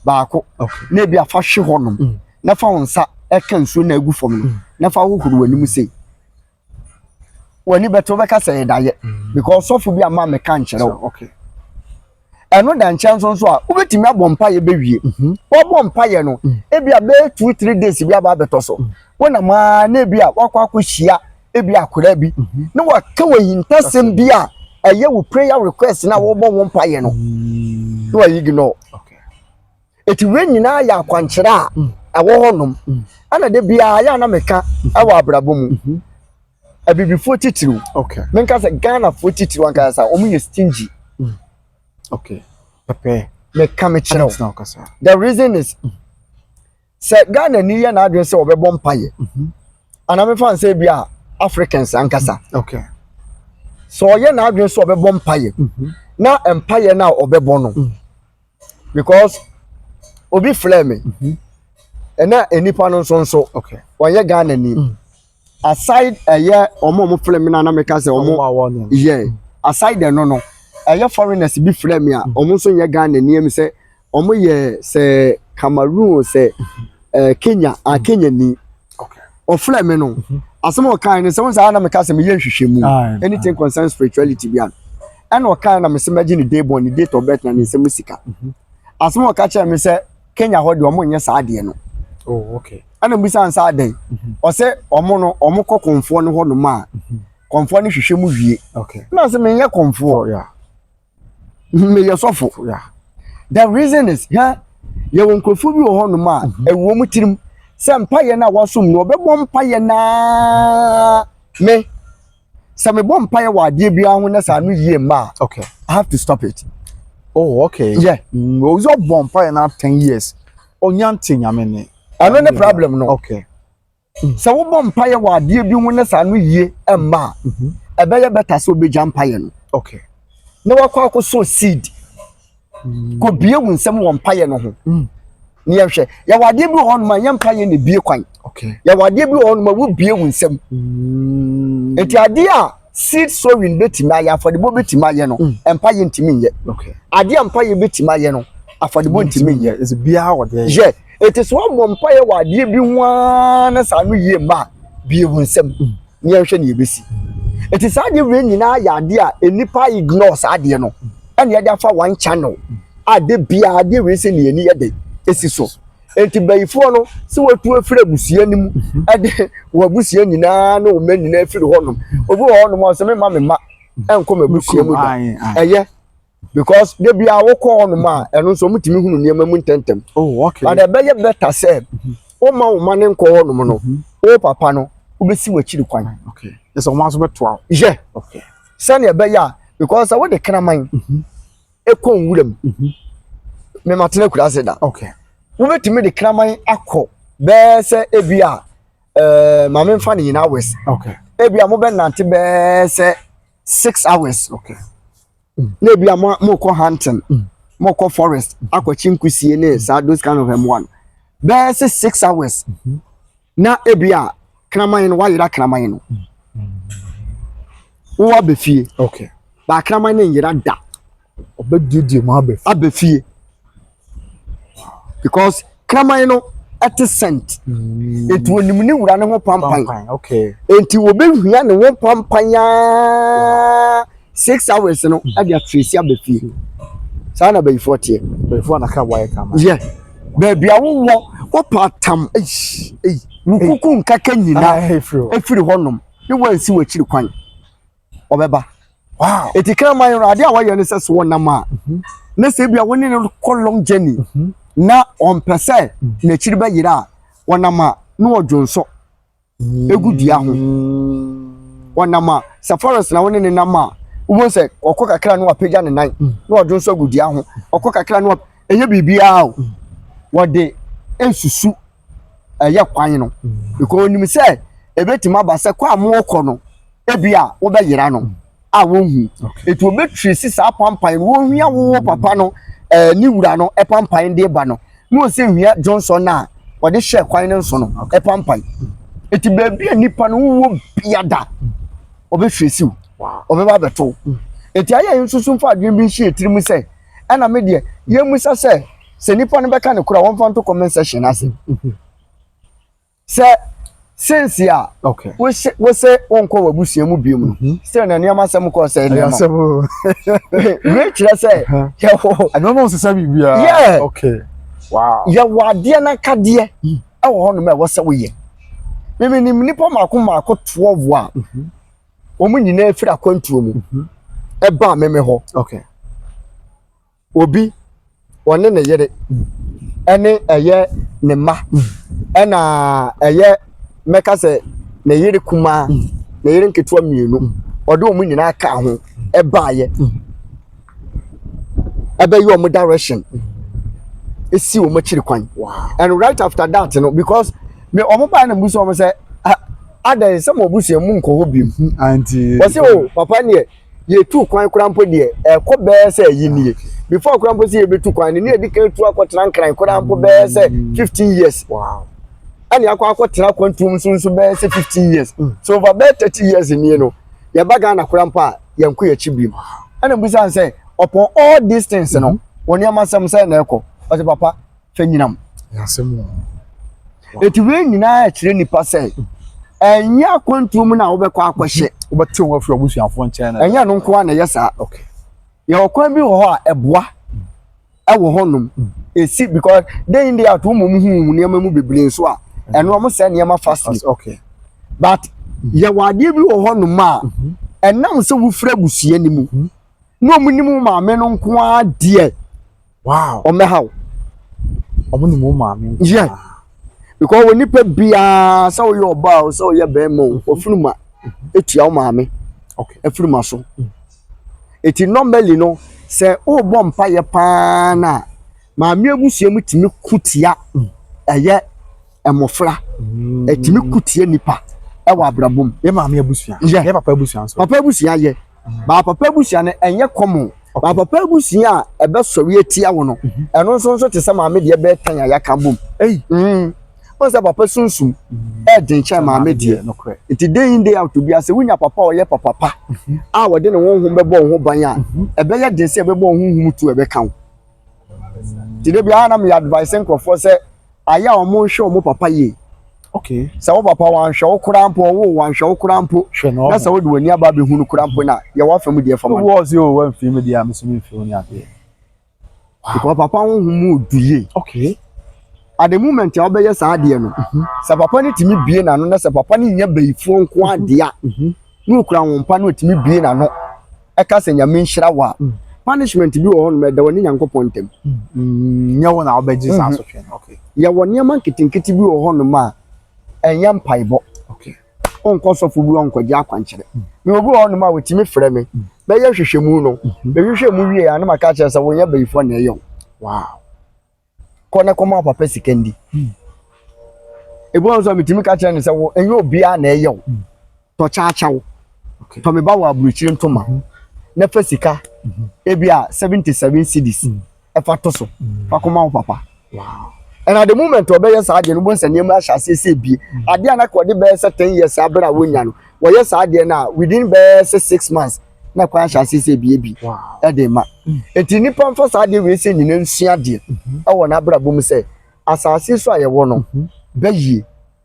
baako na ebia fa hwe hɔnom na fa wo nsa ɛka nsuo na egu fam no na fa hohoro w'anim sei. W'ani bɛtɛ, wobɛka sɛ ɛyɛ daeɛ because sɔfo bi ama meka nkyerɛ wo. Ɛno da nkyɛn nso a, wobɛtumi abɔ mpaeɛ bɛwie. Wɔbɔ mpaeɛ no, ebia bɛyɛ 2, 3 days bi aba abɛtɔ so, wonam aa na ebia wakɔ akɔhyia ebia akwadaa bi na waka wɔ ahintasɛm bi a ɛyɛ wo prayer request na wɔbɔ wo mpaeɛ no na wayi ignore. Eti wei nyinaa yɛ akwankyerɛ a ɛwɔ hɔnom. Ɛna de biara yɛ a na meka ɛwɔ abrabɔ mu, abibifoɔ titiriw, menka sɛ Ghanafoɔ titiriw ankasa, wɔn yɛ stingy. Okay. Pɛpɛ. Meka me kyerɛ wo. Adɛn nti na wokasa? The reason is sɛ Ghana ni yɛ n'adwene sɛ ɔbɛbɔ mpaeɛ anaa mefa nsɛ bi a Africans ankasa, sɛ ɔyɛ n'adwene sɛ ɔbɛbɔ mpaeɛ na mpaeɛ no a ɔbɛbɔ no, because obi frɛ me ɛna nipa no nso ɔnyɛ Ghana ni. Aside ɛyɛ ɔmo a ɔmo frɛ me na na meka sɛ ɔmo Ɔmo a wɔn yɛ aside ɛno no, ɛyɛ foreigners bi frɛ me a ɔmo nso nyɛ Ghana ni, ɛmi sɛ ɔmo yɛ sɛ Cameroon, sɛ Kenya a Kenya ni. Ɔfrɛ me no, asɛm a ɔkae no sɛ wɔn sɛ ana meka sɛ meyɛ nhwehwɛmu anything concern spirituality bi a, ɛna ɔkae na mesɛ mɛgye ne day born, ne date of birth na ne nsɛm sika. Asɛm a ɔka kyerɛ me sɛ Kenya hɔ deɛ, ɔmo nyɛ saa adeɛ no. Ɛna mbisa nsa adan, ɔsɛ ɔmo no, ɔmo kɔ kɔnfoɔ no hɔ nom a, kɔnfoɔ no hwehwɛ mu wie. Na sɛ menyɛ kɔnfoɔ, meyɛ sɔfo. The reason is, ha yɛwɔ nkurɔfoɔ bi wɔ hɔnom a ɛwɔ mu tirim sɛ mpayɛ no a wasom no, ɔbɛbɔ mpayɛ naa. Me sɛ mebɔ mpayɛ wɔ adeɛ biara ho na sɛ ano yie mma a, I have to stop it. Yeah. Ozi ɔbɔ mpaeɛ na 10 years. Ɔnya nte Nyame ne. Ɛno ne problem no. Sɛ wobɔ mpayɛ wɔ adeɛ bi ho na sɛ ano yie mma a, ɛbɛyɛ better sɛ wobɛgya mpayɛ no na wakɔ akɔsɔ seed, kɔbie wo nsɛm wɔ mpayɛ no ho. Ne yɛhwɛ, yɛwɔ adeɛ bi wɔ hɔnom a yɛ mpayɛ na ebie kwan. Yɛwɔ adeɛ bi wɔ hɔnom a wobie wo nsɛm. Nti adeɛ a seed sowing bɛtumi ayɛ, afɔdebɔ bɛtumi ayɛ no, mpayɛ ntumi nyɛ. Adeɛ a mpayɛ bɛtumi ayɛ no, afɔdebɔ ntumi nyɛ. Ɛsɛ biara wɔ deɛ. Yɛ eti sɛ wɔbɔ mpayɛ wɔ adeɛ bi ho ara na saa no yie mma a, bie wo nsɛm ne yɛnhwɛ ne yɛbɛsi. Eti saa adeɛ wei nyinaa yɛ adeɛ a nipa ignore saa adeɛ no, ɛna yɛde afa one channel a de biara adeɛ wei sɛ ne yɛni yɛ de esi so. Eti bɛyifoɔ no sɛ wɔatu afiri abusua no mu, ɛde wɔ abusua nyinaa ne wɔn mma nyinaa afiri hɔnom. Obi wɔ hɔnom a ɔsɛ mema me mma ɛnkɔ m'abusua mu da. Aye. Ɛyɛ because de bia wokɔ hɔnom a, ɛno nso ɔmutumi hunu nneɛma mu ntɛntɛm. But ɛbɛyɛ better sɛ woma wo ma ne nkɔ hɔnom no, wo papa no wobɛsi w'akyiri kwan. Okay. Ɛsɛ ɔmo aso bɛtoa wo. Yɛ sɛnea ɛbɛyɛ a, because sɛ wode kraman ɛkɔ nwura mu, mematena kura ase da, wobɛtumi de kraman akɔ bɛɛ sɛ ebi a maame nfa ne nyinaa hours, ebi a mobɛnante bɛɛ sɛ 6 hours na ebi a mo mokɔ hunting, mokɔ forest akɔkye nkusie ne saa those kind of mmoa no bɛɛ sɛ 6 hours, na ebi a kraman no wayera, kraman no wowɔ aba fie. Ba kraman no nyera da. Ɔbɛduadua mu aba fie. Aba fie because kraman no ɛte scent, nti onim ne wura ne ho pampan. Pampan. Nti obɛhwia ne ho pampan aa 6 hours no ɛde atresi aba fie. Saa na bayifoɔ teɛ. Bɛyifoɔ na ka wayɛ kama. Yɛ baabi a wowɔ, wopɛ atam Ei. wo kuku nkaka nyinaa Ah, efiri hɔ. efiri hɔnom ne wansi w'akyiri kwan, ɔbɛba. Eti kraman no, adeɛ a wɔyɛ no sɛ so wɔnam a, ne sɛ ebi a wɔne no kɔ long journey na ɔmpɛ sɛ n'akyiri bɛyera a, wɔnam a na wɔdwo nsɔ egu dua ho. Wɔnam a, sɛ forest na wɔne ne nam a, wobɛhu sɛ ɔkɔ kakra na wapagya ne nan na ɔdwo nsɔ gu dua ho. Ɔkɔ kakra na ɛnyɛ biribiara o, wɔde nsusu ɛyɛ kwan no because onim sɛ ebetumi aba sɛ kɔ a mokɔ no, ebi a wobɛyera no a wɔnhu. Etu obetiri si saa pampan no, wɔnhia wo papa no ne wura no ɛpampan de ba no. Na ɔsɛ hwia Johnson no a ɔde hyɛ kwan no nso no ɛpampan. Eti baabi a nipa no wowɔ biada ɔbɛhwɛ siw, ɔbɛba abɛto. Eti ayɛ yɛn nso so mfa adwene bi nhyɛ yɛn tirim sɛ ɛna me deɛ yɛmmusa sɛ sɛ nipa no bɛka ne koro a wɔmfa nto comment section ase. Sɛ since a wose wose wonkɔ w'abusua mu biom no mhm. still na nneɛma asɛm kɔɔ sɛ nneɛma wei kyerɛ sɛ yɛwɔ nneɛma nsesa biribiara yeah okay wow yɛwɔ adeɛ n'akadeɛ hmm. ɛwɔ hɔnom a ɛwɔ sɛ woyɛ mímí nim nipa mako mako 12 a mhm. wɔn nyinaa firi akwantuo mu mhm. ɛbaa mímí hɔ okay obi ɔne ne yere ɛne ɛyɛ ne mma ɛna ɛyɛ mɛka sɛ ne yere kumaa ne yere nketewa mmienu ɔde wɔn nyinaa kaa ho ɛbaayɛ ɛbɛyɛ wɔn direction esi wɔn akyiri kwan and right after that no because me wɔn baa na mu sɛ wɔn sɛ adan sɛ mo abusua mu nkɔ hɔ bi mu wɔsi o papa neɛ. Yɛtu kwan koraa mpo deɛ, ɛkɔ bɛyɛ sɛ ayi nie. Before koraa mpo sɛ yɛbɛtu kwan no, ne yɛdi kan tu akɔtena Nkran koraa mpo bɛyɛ sɛ 15 years. Wow. Ɛne akɔ akɔtena kwantuom nso nso bɛyɛ sɛ 15 years. Mm. So over bɛyɛ 30 years nie no, yɛba Ghana koraa mpo a, yɛnkɔ yɛakyi bio. Ɛna mbisa sɛ, upon all these things no, mm-hmm. wɔn nneɛma sɛm sɛ na ɛkɔ. Ɔsɛ papa, fɛ nyinam. Eti wei nyinaa kyerɛ nipa sɛ ɛnyɛ akwantuo mu na wobɛkɔ akɔhyɛ. Wobɛte wɔn afiri abusuafoɔ nkyɛn na. Ɛnyɛ no nko ara na ɛyɛ saa. Okay. Yɛwɔ kwan bi wɔ hɔ a ɛboa ɛwɔ hɔnom. Esi because day in day out wɔn mu hu nneɛma mu bebree nso a ɛno wɔn sɛ nneɛma fastly. Okay. But yɛwɔ adeɛ bi wɔ hɔnom a ɛnam sɛ wofiri abusua no mu na wɔn nim wo maame no nko ara deɛ. Wow. Ɔmmɛha wo. Ɔmo nim wo maame nko. Yeah. Because wɔ nipa biara sɛ woyɛ ɔbaa o sɛ woyɛ bɛrima o ɔfunuma etua wo maame. Okay. Afunuma so. Eti normally no sɛ wobɔ mpaeɛ paa na maame abusua mu tumi ko tia ɛyɛ mmɔfra. Ɛtumi ko tia nipa ɛwɔ abrabɔ mu. Yɛ maame abusua. Yeah. Yɛ papa abusua nso. Papa abusua yɛ. Baa papa abusua no ɛnyɛ common. Baa papa abusua a ɛbɛsɔre atia wo no, mhm. ɛno nso nso te sɛ maame deɛ bɛyɛ tan a yɛaka bom. Ei. Mm. Wɔn sɛ papa sunsum mm. ɛɛden kyɛn maame deɛ. Nti day in day out bi ase wonya papa a ɔyɛ papa pa mhm. a wɔde ne honhom bɛbɔ wo ho ban a mhm. ɛbɛyɛ den sɛ ɛbɛbɔ wo honhom tu ɛbɛka wo. Nti de biara na meyɛ advice nkurɔfoɔ sɛ ayɛ a wɔn nhwɛ wɔn papa yie. Okay. Sɛ wo papa wanhwɛ wo koraa mpo ɔwo wanhwɛ wo koraa mpo na sɛ wode w'ani aba abɛhu no koraa mpo na yɛwɔ afa mu deɛ fama no. Wowɔ ɔse o wamfii me deɛ a me so memfii wo ne adeɛ. Because papa honhom mu odu yie. Okay. At the moment a wobɛyɛ saa adeɛ no, mhm. sɛ papa no tumi bie n'ano na sɛ papa no nyɛ bayifoɔ nko adeɛ a, mhm. na okura wɔn mpa na otumi bie n'ano ɛka sɛ nyame nhyira wo a mm. punishment bi wɔ hɔ nom ɛda wɔne nyankopɔn ntam mm, nyɛ wo na wobɛgye saa mhm. asotwe no okay yɛwɔ nneɛma nketenkete bi wɔ hɔ nom a ɛnyɛ mpaebɔ okay wonkɔ sɔfo bi ɔnkɔgye akwankyerɛ mm. me obi wɔ hɔ nom a wɔtumi frɛ me mm. bɛyɛ hwehwɛmu no bɛhwehwɛ mu wie a na maka kyerɛ sɛ wonyɛ bayifoɔ na ɛyɛ wo wow kɔ na kɔma papa sika ndi hmm. ebi wɔn nso a metumi ka kyerɛ no sɛ wo ɛnyɛ obiara na ɛyɛ wo hmm. tɔ kyaakyaw tɔ me ba wɔ aburokyire ntoma hmm. na fa sika ebi a 77 cedis ɛfa to so fa kɔma wo papa and at the moment ɔbɛyɛ saa adeɛ no wobɛhu sɛ nneɛma ahyɛ aseɛ sɛ ebie adeɛ a na ka ɔde bɛyɛ sɛ 10 years abere a wonya no wɔyɛ saa adeɛ no a within bɛyɛ sɛ 6 months na kwan ahyɛ aseɛ sɛ ebie bi ɛde ma eti nipa nfa saa adeɛ wei sɛ nyina nsua adeɛ mhm. ɛwɔ n'abrabɔ mu sɛ asase so a yɛwɔ no mhm. bɛyie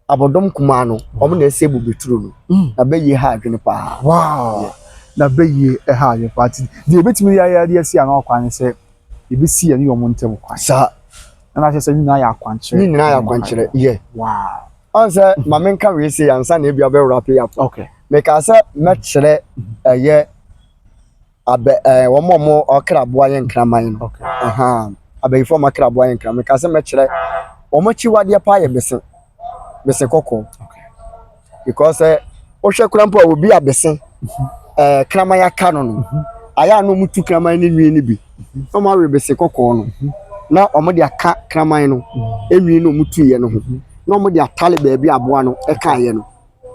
abɔdɔm kumaa no wɔn na ɛsɛ bobeturo no mm. na bɛyie ha adwene paa. Wow na bɛyie ɛha adwene paa ti deɛ ebetumi yɛ ayɛ adeɛ si ano kwan sɛ ebesi yɛn ne wɔn ntam kwan. Saa. Na n'ahyɛ sɛ ne nyinaa yɛ akwankyerɛ. Ne nyinaa yɛ akwankyerɛ yɛ. Wow. Ɔn sɛ maame nka wei se ansa na ebi abɛ wrap up. Okay. Meka sɛ mɛkyerɛ ɛyɛ abɛ ɛɛ wɔn a wɔn ɔkra aboa yɛ nkraman no. Okay. Ɛhan abɛyifoɔ wɔn akra aboa yɛ nkraman. Meka sɛ mɛkyerɛ wɔn akyiwadeɛ paa yɛ bese bese kɔkɔɔ. Okay. Because sɛ wohwɛ koraa mpo a obi a bese ɛɛ kraman aka no no ayɛ a na wɔn tu kraman no nwi no bi na wɔn awe bese kɔkɔɔ no na wɔn de aka kraman no nwi no wɔn tu yɛ no ho na wɔn de atale baabi aboa no ɛkaeɛ no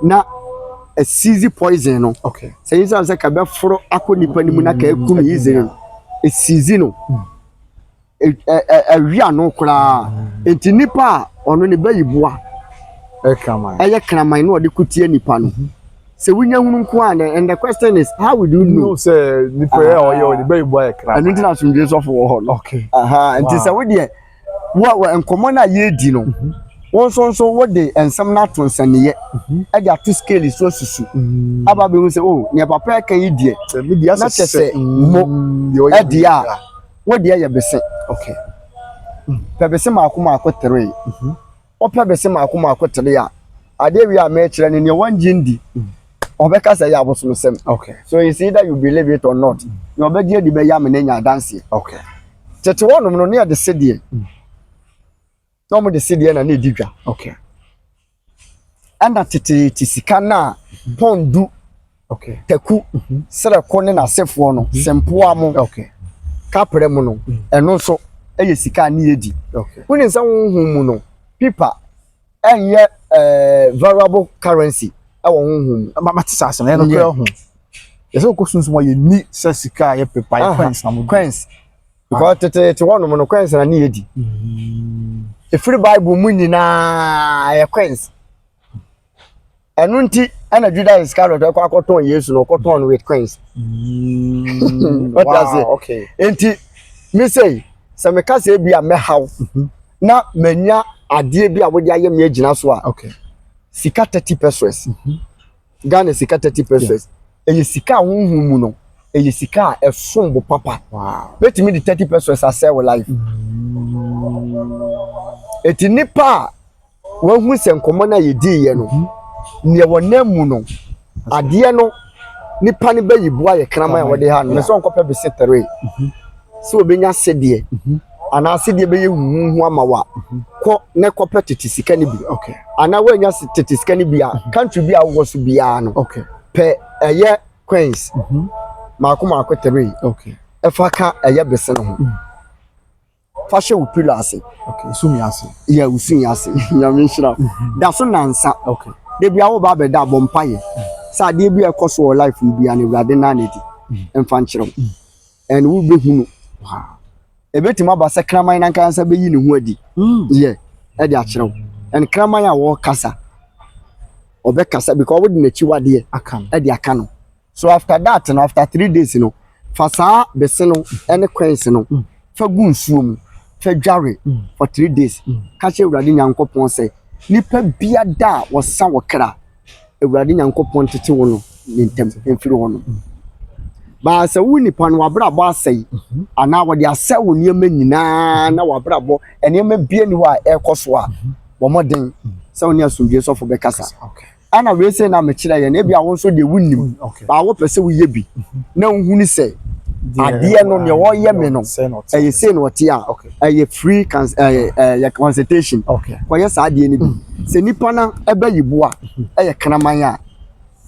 na ɛsizi poison no Okay. sɛ yi sɛ ka bɛforo akɔ nipa no mu na ka ekum yi zere no esizi no. Ɛwe ano koraa. Nti nipa a ɔno ne bɛyi boa ɛyɛ kraman na ɔde ko tia nipa no. Sɛ wonya hunu nko a, and the question is, how will you know? Sɛ nipa yɛ ɔyɛ ɔde bɛyi boa yɛ kraman. Ɛno nti na asomdwe sɔfo wɔ hɔ no. Nti sɛ wodeɛ wɔ nkɔmmɔ no a yɛredi no, wɔn nso wɔde nsɛm no ato nsɛnniiɛ ɛde ato scale so asusu aba abɛhu sɛ, oh, nea papa ɛka yi deɛ, na kyɛ sɛ mo ɛdeɛ a wodeɛ yɛ bese. Pɛ bese maako maako tere. Wopɛ bese maako maako tere a, adeɛ wie a mɛkyerɛ no, nea wɔngye ndi ɔbɛka sɛ ɛyɛ abosomsɛm. So it's either you believe it or not. Nea ɔbɛgye adi bɛyɛ ama no anya adanseɛ. Tete hɔnom no, ne yɛde sedeɛ na wɔn de sedeɛ na ne edi dwa. Ɛna teteete sika no a pɔn du taku srɛko ne n'asefoɔ no, sempoa mo kaprɛ mu no, ɛno nso ɛyɛ sika a ne yɛdi. Wonim sɛ honhom mu no, paper ɛnyɛ variable currency ɛwɔ honhom mu. Mate saa asɛm ɛyɛ nokorɛ ho. Yɛsɛ wokɔ sunsum a, yɛnni sɛ sika a yɛ paper, yɛ coins na mo. Coins, because teteete hɔnom no, coins na ne yɛdi. Ɛfiri Bible mu nyinaa ɛyɛ coins. Ɛno nti ɛna Judas Iscariot ɛkɔ akɔtɔn Yesu no, ɔkɔtɔn no with coins. What ase? Nti me sɛ meka sɛ ebi a mɛhaw na manya adeɛ bi a wode ayɛ me agyina so a, sika 30 pesewas, Ghana sika 30 pesewas, ɛyɛ sika a honhom mu no ɛyɛ sika a ɛsom bo papa. Bɛtumi de 30 pesewas asɛ wo life. Eti nipa a wahu sɛ nkɔmmɔ no a yɛdiiɛ no, neɛ wɔnam mu no, adeɛ no nipa no bɛyi boa yɛ kraman a wɔde ha no, mɛ sɛ ɔnkɔpɛ bese tere sɛ obɛnya sedeɛ anaa sedeɛ bɛyɛ huhuhu ama wa kɔ ne kɔpɛ tete sika no bi anaa woanya tete sika no bi a, country bi a wowɔ so biara no, pɛ ɛyɛ coins maako maako tere ɛfa ka ɛyɛ bese no ho, fa hyɛ wo pillow ase. Okay. Sumi ase. Yɛ wo sui ase. Nyame nhyira wo. Da so nansa da bi a woba abɛda, abɔ mpayɛ sɛ adeɛ bi a ɛkɔ so wɔ life mu biara no, Awurade naa n'adi mfa nkyerɛ wo ɛne wobɛhu no. Ɛbɛtumi aba sɛ kraman nankasa bɛyi ne ho adi yɛ ɛde akyerɛ wo. Ɛne kraman a wɔrekasa, ɔbɛkasa because wode n'akyiwadeɛ Aka no. Ɛde aka no. So after that no, after 3 days no, fa saa bese no ɛne coins no fa gu nsuo mu, fa dware for 3 days. Ka kyerɛ Awurade Nyankopɔn sɛ nipa bia da a wɔsa wɔ kra, Awurade Nyankopɔn tete wo no ne ntam mfiri hɔ no baa. Sɛ wo nipa no wabrabɔ asɛe anaa wɔde asɛe wo nneɛma nyinaa na wabrabɔ nneɛma bia ni hɔ a ɛrekɔ so a, bɔ mmɔden sɛ wo ne asomdwe sɔfo bɛkasa. Ɛna wei sɛ na mekyerɛ yɛn, ebi a wo nso deɛ wonim baa wopɛ sɛ woyɛ bi na wohunu sɛ adeɛ no nea wɔyɛ me no ɛyɛ sei na ɔte a, ɛyɛ free cons ɛyɛ ɛyɛ consultation. Kɔyɛ saa adeɛ no bi sɛ nipa na ɛbɛyi boa ɛyɛ kraman a,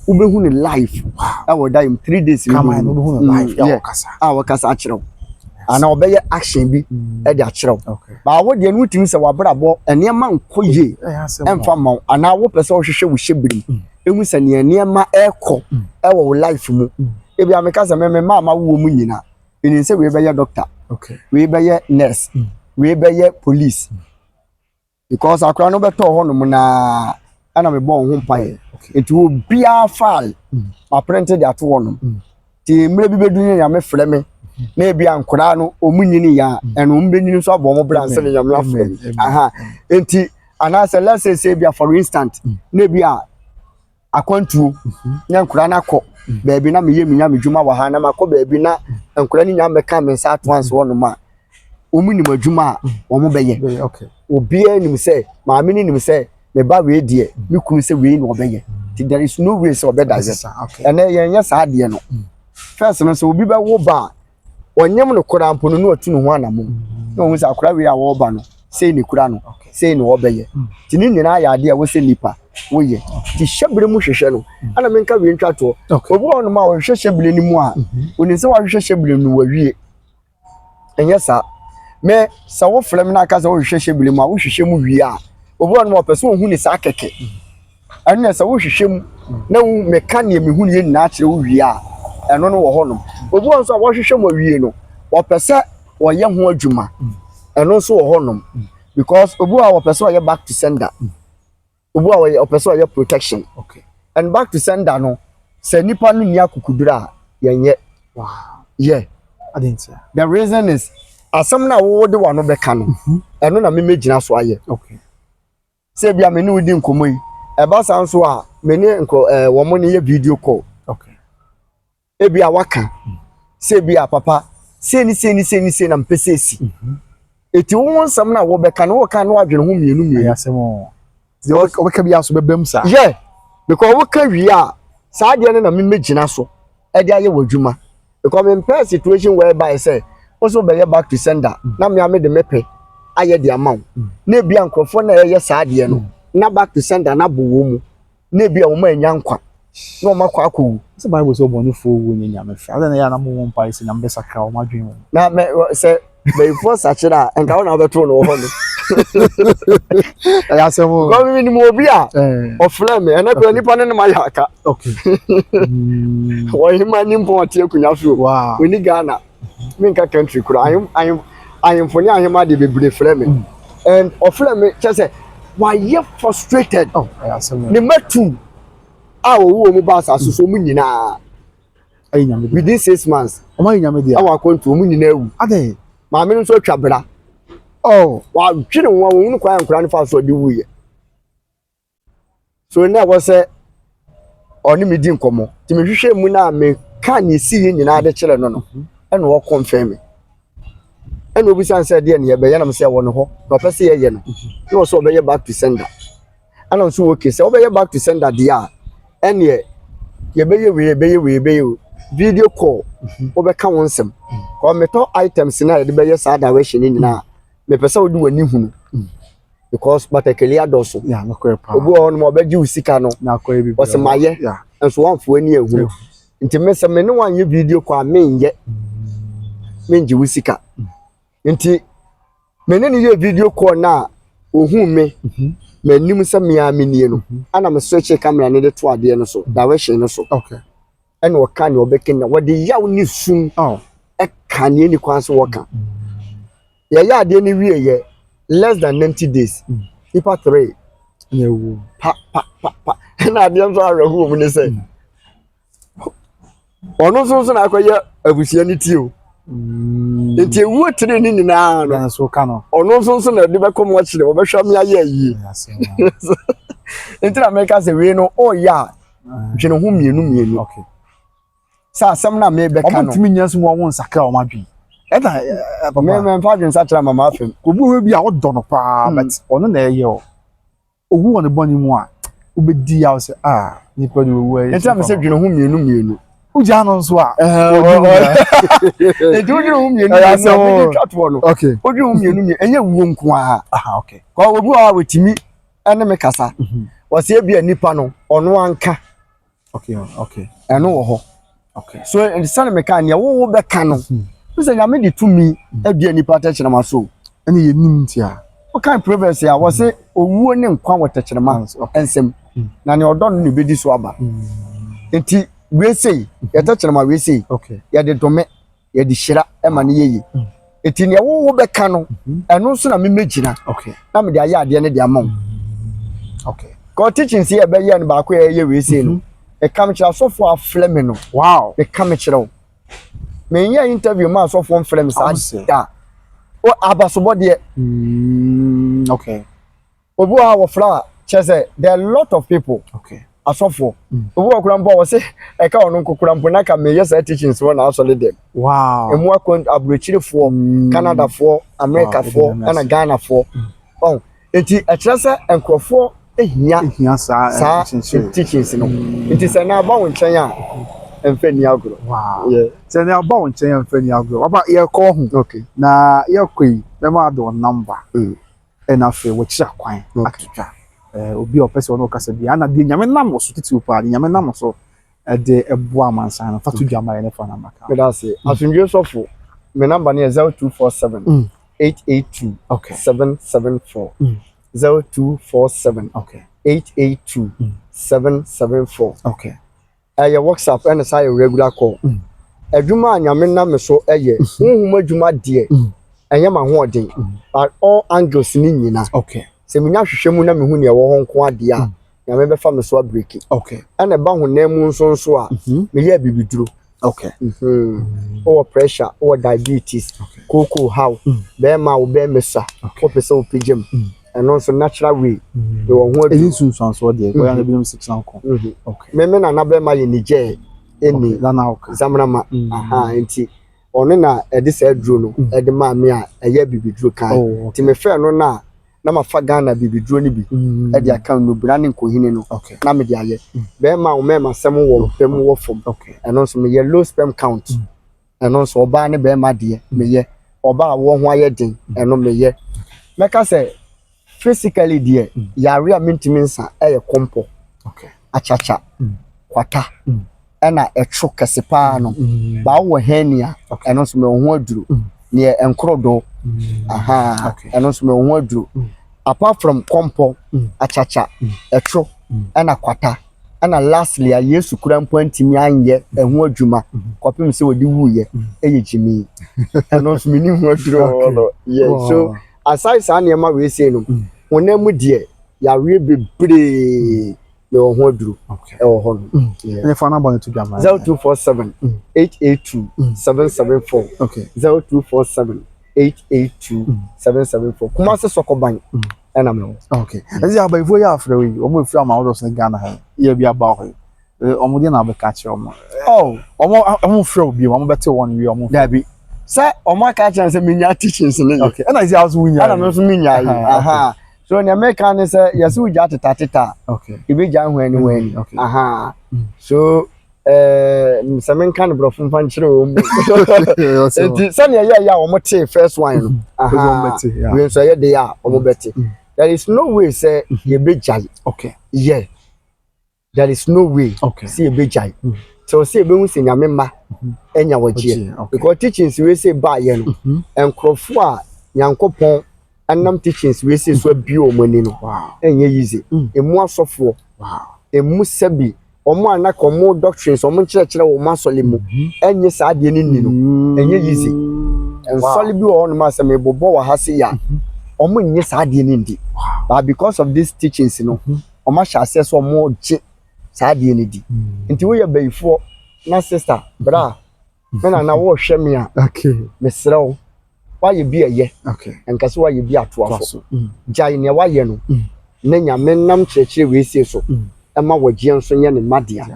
wobɛhu ne life ɛwɔ da mu 3 days no. Kraman no wobɛhu no live a wɔkasa. A wɔkasa akyerɛ wo anaa ɔbɛyɛ action bi ɛde akyerɛ wo. Baa wo deɛ no, wotumi sɛ wabrabɔ nneɛma nkɔ yie ɛmfa ma wo anaa wopɛ sɛ wohwehwɛ wo hyɛ birim ehu sɛ nea nneɛma ɛrekɔ ɛwɔ wo life mu. Ebi a meka sɛ mɛmɛ maa ma wowɔ mu nyinaa ɛnim sɛ wei bɛyɛ doctor, wei bɛyɛ nurse, wei bɛyɛ police, because akora no bɛtɔɔ hɔnom naa ɛna mebɔ wo ho mpaeɛ. Nti obiara file aprente de ato hɔnom. Nti mmerɛ bi bɛdu ne Nyame frɛ me na ebi a nkoraa no ɔmu nyini yɛ a, ɛno ɔmu bɛnyini nso abɔ ɔmo bra nsa ne Nyame afrɛ me aha. Nti anaasɛ let's say sɛ ebi a, for instance, na ebi a akwantuo na nkoraa no akɔ baabi na meyɛ me nyame dwuma wɔ ha na makɔ baabi na nkoraa no nyinaa mɛka me nsa ato anso hɔnom a, wɔn nim adwuma a wɔn bɛyɛ. Obiara nim sɛ maame no nim sɛ me ba wei deɛ, me kunu sɛ wei na ɔbɛyɛ, nti there is no way sɛ ɔbɛda yɛ. Ɛnɛ yɛn nyɛ saa adeɛ no. First no, sɛ obi bɛwo ba a, ɔnyam no koraa mpo no, na watu ne ho anamom na ohun sɛ akora wei a wɔreba no, sei ne kura no, sei na ɔbɛyɛ. Nti ne nyinaa yɛ adeɛ a wɔsɛ nipa woyɛ. Nti hyɛbere mu hwehwɛ no, ɛna menka wei ntwa toɔ. Obi wɔ hɔnom a ɔhwehwɛ hyɛbere no mu a, onim sɛ wahwehwɛ hyɛbere no wawie. Ɛnyɛ saa. Me sɛ wofrɛ me na aka sɛ wohwehwɛ hyɛbere mu a, wohwehwɛ mu wie a, obi wɔ hɔnom a ɔpɛ sɛ ohu ne saa kɛkɛ. Ɛno na sɛ wohwehwɛ mu na wo meka nea mehu ne yɛ nyinaa kyerɛ wo wie a, ɛno no wɔ hɔnom. Obi wɔ nso a wɔhwehwɛ mu awie no, ɔpɛ sɛ wɔyɛ ho adwuma. Ɛno nso wɔ hɔnom because obi wɔ hɔ a wɔpɛ sɛ ɔyɛ back to sender, obi wɔ hɔ a wɔyɛ ɔpɛ sɛ ɔyɛ protection. And back to sender no, sɛ nipa no nni akokoduro a, yɛnyɛ. Yeah. Adi nti. The reason is, asɛm no a wowɔ de w'ano bɛka no, ɛno na memɛgyina so ayɛ. Sɛ ebia me ne wo di nkɔmmɔ yi, ɛba saa nso a, me ne nkɔ wɔn ne yɛ video call. Ebia waka sɛ ebia, papa, sei ne sei ne sei ne sei na mpɛ sɛ esi. Eti wo nsɛm no a wɔbɛka no, wɔka no wadwene ho mmienu Ɛyɛ mmienu. asɛm o. Deɛ ɔbɛka bi aso bɛbɛm saa. Yeah, because woka wie a, saa adeɛ no na memɛgyina so ɛde ayɛ wɔ adwuma, because mempɛ situation whereby sɛ wo so bɛyɛ back to sender na mmea me de mepɛ ayɛ de ama wo, na ebia nkurɔfoɔ na ɛyɛ saa adeɛ no na back to sender na bɔ wɔn mu, na ebia wɔn anya nkwa na wɔn akɔ akɔwu. Sɛ Bible sɛ ɔbɔnefoɔ wu nyɛ Nyame fɛ. Adɛn na ɛyɛ a na mo mpae sɛ Nyame bɛsakra wɔn adwene mu? Na mɛ sɛ bɛyifoɔ sakyera a, nka wo na wobɛto no wɔ hɔ no. Ɛyɛ asɛm o. Because mi nim obi a ɔfrɛ me ɛnɛ kura nipa ne ne ma yɛ aka. Ɔhema nimpɔn ɔte akonnwa so. Oni Ghana, menka country kura, ahem ahem ahemfo ne ahema de bebree frɛ me and ɔfrɛ me kyɛ sɛ wayɛ frustrated. Oh, ɛyɛ asɛm o. Ne matu a wɔwɔ wɔn mu ba asase so, wɔn nyinaa Ɛyɛ Nyame deɛ. within 6 months Ɔmo ayɛ Nyame deɛ. ɛwɔ akɔntu, wɔn nyinaa ewu. Adɛn? Maame no nso atwa bra. Wadwene ho a wɔn kwan nkora no fa so ɔde wuyɛ so na ɛwɔ sɛ ɔne me di nkɔmmɔ, nti mehwehwɛ mu na meka ne esi yɛ nyinaa de kyerɛ no, ɛna ɔkɔnfɛn me, ɛna obisa sɛ deɛ ne yɛbɛyɛ nam sɛ ɛwɔ ne hɔ na ɔpɛ sɛ yɛyɛ no, na ɔsɛ ɔbɛyɛ back to sender, ɛna nso wɔ okay sɛ ɔbɛyɛ back to sender deɛ a, ɛneɛ yɛbɛyɛ wei, yɛbɛyɛ wei, yɛbɛyɛ wei, video call, wobɛka wo nsɛm kɔ metɔ items na yɛde bɛyɛ saa direction ne nyinaa, mepɛ sɛ wode w'ani hunu because batakali adɔso. Yeah, nokorɛ paa. Obi wɔ hɔ nom a ɔbɛgye wo sika no, Na akɔyɛ bi. ɔsɛ mayɛ nso wamfo ani ahunu, nti me sɛ me ne wanyɛ video call a, menyɛ, mengye wo sika. Nti me ne no yɛ video call na ohun me m'anim sɛ mea me nie no, ana me switch camera no de to adeɛ no so, direction no so. Ɛna ɔka nea ɔbɛka na wɔde yaw ne sum ɛka nea ni kwan so wɔka. Yɛyɛ adeɛ no wie yɛ less than 90 days, nipa three Ɛna ewu. pa pa pa pa. Ɛna adeɛ nso awerɛhoɔ mu ne sɛ ɔno nso na akɔyɛ abusua no ti o. Nti ewuo tiri ne nyinaa no Ɛna nso ka no. ɔno nso na ɛde bɛkɔ mu akyerɛ wɔbɛhwɛ me ayɛ ayie. Ɛyɛ asɛm o. Nti na mɛka sɛ wei no, ɔyɛ a, dwene ho mmienu mmienu sɛ asɛm no a mebɛka Ɔmo no ntumi nyɛ nso mu ɔmo nsakra ɔmo adwene. Ɛna ɛ papa. Mɛmfa adwene sakyera mama afɛm. Obi wɔ hɔ bi a ɔdɔ no paa, but ɔno na ɛyɛ o. Owu wɔ ne bɔne mu a, wobɛdi yaw sɛ, ah, nipa de owu ayɛ. Nti na mesɛ dwene ho mmienu mmienu. Wogyaa no nso a. Nti wodwene ho mmienu Ɛyɛ mmienu a asɛm o. mede twa toɔ no, wodwene ho mmienu mmienu, ɛnyɛ wuo nko ara. Kɔ obi wɔ hɔ a wɔtumi ɛne me kasa, wɔsɛ ebi a nipa no ɔno anka. Ɛno wɔ hɔ. So sani meka nea wowo bɛka no sɛ Nyame de tumi adua nipa tɛkyerɛma so. Ɛne yɛ nim nti a. Wokan Proverbs a, wɔse owuo ne nkwa wɔ tɛkyerɛma nsɛm, na nea ɔdɔ no na ebedi so aba. Nti wei sei yɛtɛkyerɛma, wei sei yɛde dome, yɛde hyira ɛma no yɛyie. Nti nea wowo bɛka no, ɛno nso na memɛgyina na mede ayɛ adeɛ no de ama wo. Kɔ teachings yɛ ɛbɛyɛ no baako yɛ ɛyɛ wei sei no, ɛka me kyerɛ asɔfoɔ afrɛ me no. Meka me kyerɛ wo, menyɛ interview ma asɔfoɔ mfrɛ me saa Ɔmo da o abasobɔdeɛ. Obi wɔ hɔ a wɔfrɛ a, kyerɛ sɛ there are a lot of people, asɔfoɔ. Obi wɔ kora mpo a wɔse ɛka ɔno nko kora mpo na ka meyɛ saa teachings wɔ n'asɔre dɛm. Emu akɔ aburokyirefoɔ, Canadafoɔ, Amerikafoɔ Wow, ɛna Ghanafoɔ ɔn. Nti ɛkyerɛ sɛ nkurɔfoɔ ehia ehia saa saa nkyerɛkyerɛ. teachings no. Nti sɛ na aba wo nkyɛn a, mfɛ ni agorɔ. Sɛ ne aba wo nkyɛn a, mfa ni agorɔ. Papa, yɛkɔ ho. Na yɛkɔ yi, bɛma ade wɔ number. Ɛna afei wɔkyerɛ akwan ato dwa. Obi a ɔpɛ sɛ ɔne ɔkasa bi ana deɛ Nyame nam wo so titiriw paa, deɛ Nyame nam wo so ɛde ɛboa amansan no, fa to dwa ma yɛ ne fa number ka. Meda ase. Asomdwe sɔfo, me number no yɛ 0247 882 774. 0247 882 774. Ɛyɛ WhatsApp ɛna saa yɛ regular call. Adwuma a Nyame nam me so yɛ, honhom adwuma deɛ, ɛnyɛ m'ahoɔden, but all angles ne nyina. Sɛ menya hwehwɛ mu na mehu nea ɛwɔ hɔ nko adeɛ a, Nyame bɛfa me so abreaki. Ɛna ɛba honam mu nso nso a, meyɛ abibiduro. Wowɔ pressure, wowɔ diabetes, kooko haw, bɛrima a wo bɛrima sua, wopɛ sɛ wopagya mu, ɛno nso natural way mewɔ ho Ɛni aduro. nsunsuansoɔ deɛ, wɔyɛ no binom sɛ kyena nko. Me nana bɛrima yɛ Niger ɛni Nana ɔka. Zamrama. Aha, nti ɔno na ɛde saa aduro no ɛde maa me a ɛyɛ abibiduro kan. Nti mefɛɛ no na mafa Ghana bibiduro no bi ɛde aka nnubra ne nkohini no na mede ayɛ. Bɛrima a wo mmarima sɛm wɔ mpɛ mu wɔ fam, ɛno nso meyɛ low sperm count. Ɛno nso ɔbaa ne bɛrima deɛ meyɛ. Ɔbaa a wɔn ho ayɛ den, ɛno meyɛ. Mɛka sɛ physically deɛ, yare a mentumi nsa ɛyɛ kɔmpɔ, akyakya, kwata, ɛna ɛtwo kɛse paa no. Baa wɔ hernia, ɛno nso mewɔ ho aduro. Neɛ nkorodo, aha, ɛno nso mewɔ ho aduro. Apart from kɔmpɔ, akyakya, ɛtwo, ɛna kwata, ɛna lastly a Yesu kura mpo antumi anyɛ ɛho adwuma kɔpem sɛ wɔde wuyɛ ɛyɛ gyimi. Ɛno nso menni ho aduro wɔ hɔ no. Yeah, so aside saa nneɛma wei sei no, honam mu deɛ, yareɛ bebree mewɔ ho aduro ɛwɔ hɔ no. Yeah. Ɛne fa number no to dwa ma. 0247 882 774. 0247 882 774. Kumasi Sɔkɔban ɛna mewɔ. Okay. Ɛnti abayifoɔ yɛ afrɛ wo yi, wɔn efiri ama ahodoɔ so ne Ghana ha yi, yɛ bi aba hɔ yi. Wɔn deɛ na abɛka kyerɛ wɔn. Wɔn frɛ wo bio, wɔn bɛte wɔn wie, wɔn. Dabi, sɛ ɔmo aka kyerɛ sɛ menya teachings ne yɛ. Okay. Ɛna ɛsɛ ahosuo wunya. Ɛna me nso menya yi. Aha. So nea meka ne sɛ yɛsɛ wogya teta teta a, ebegya hwani hwani. Aha. So sɛ menka no borɔfo mfa nkyerɛ wɔn mu. Nti sɛnea ɛyɛ yɛ a wɔn tee first one no. Wɔn Aha. bɛte, yeah. Wei nso ɛyɛ de a wɔn bɛte. There is no way sɛ yɛbɛgyae. Yeah. There is no way sɛ yɛbɛgyae. Sɛ ɔsɛ yɛbɛhu sɛ Nyame mma anya wɔgyeɛ. Because teachings wei sɛ baayɛ no, nkurɔfoɔ a Nyankopɔn ɛnam teachings wei sɛ so abue wɔn ani no, ɛnyɛ easy. Emu asɔfoɔ, emu sɛbi wɔn a naka wɔn doctrines, wɔn nkyerɛkyerɛ wɔn asɔre mu, ɛnyɛ saa adeɛ no ni no, ɛnyɛ easy. Nsɔre bi wɔ hɔnom a sɛ mebobɔ wɔ ha se yɛ a, wɔn nyɛ saa adeɛ no ndi. But because of these teachings no, wɔn ahyɛ aseɛ sɛ wɔn gye saa adeɛ no di. Nti woyɛ bayifoɔ na sister bra, me nana wɔrehwɛ me a, mesrɛ wo, woayɛ bi ɛyɛ, nka sɛ woayɛ bi atoa so. Gyae nea woayɛ no na Nyame nam kyerɛkyerɛ wei sie so ɛma wɔgyeɛ nso nyɛ ne mma dea.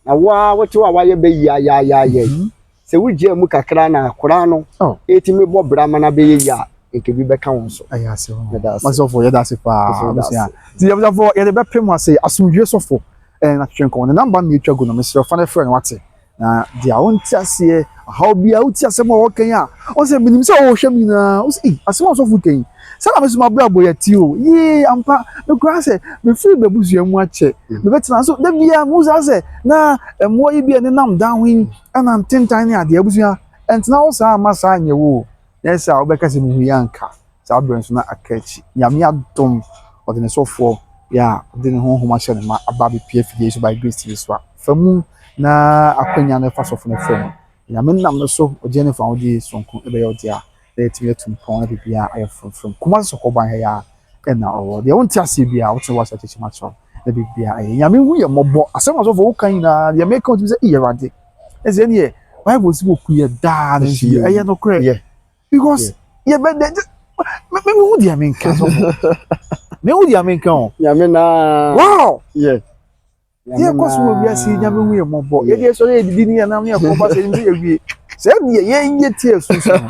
Na wo a wote hɔ a woayɛ bɛyi ayaayaayɛ yi, sɛ wogyaa mu kakra na akwaraa no ɛtumi bɔ bra ma no abɛyɛ yi a, nka bi bɛka wo nso. Ɛyɛ ase hɔ. Yɛda ase. Masɔfo, yɛda ase paa. Yɛda Abusua. ase. Nti yɛbusuafo, yɛde bɛpem ase asomdwie sɔfo ɛna n'atwetwe nkɔmɔ. Ne number no etwa gu no, mesrɛ fa no frɛ no wate. Na deɛ a wonte aseɛ, ahaw bi a wote asɛm a wɔka yi a, ɔsɛ menim sɛ wɔhwɛ me nyinaa, ɔsɛ ei, asɛm a ɔsɔfo ka yi, sɛ na mesoma abrabɔ yɛ ti o, yee ampa, mekura sɛ mefiri m'abusua mu akyɛ, mebɛtena so, da biara mehu saa sɛ na mmoa yi bi a nenam dan ho yi, ɛna ntentan ne adeɛ. Abusua, ɛntena hɔ saa ama saa nyɛ wo o. Na ɛsɛ a wobɛka sɛ mehu yi anka, saa berɛ nso na aka akyi. Nyame adom, ɔde ne sɔfoɔ yɛ a ɔde ne honhom ahyɛ ne ma aba abɛpue afidie yi so by Grace TV so a, fa mu na akwanya no fa sɔfo no frɛ no. Nyame nam no so, ɔgye ne fa wode sonko ɛbɛyɛ ɔde a, na yɛtumi atu mpɔn na biribiara ayɛ frɔmfrɔm. Kumasi Sɔkɔban ha yi a ɛna ɔwɔ. Deɛ wonte aseɛ biara, wote wɔ ase akyekyem akyerɛw na biribiara ayɛ. Nyame hu yɛ mmɔbɔ. Asɛm a sɔfo woka nyinaa, deɛ meka wotumi sɛ, "Ei, Awurade." Ɛsɛ ɛneɛ, Bible si wɔku yɛ daa no nso ɛyɛ nokorɛ. Because yɛbɛdɛ mehu deɛ menka sɔfo. Mehu deɛ menka o. Nyame naa. Deɛ ɛkɔ so wɔ wiase yi, Nyame hu yɛ mmɔbɔ. Yɛde ɛsɔre yɛdidi ne yɛnam ne yɛkɔ ba sɛ yɛnim sɛ yɛwie. Sɛ deɛ yɛnyɛ tie asusu no,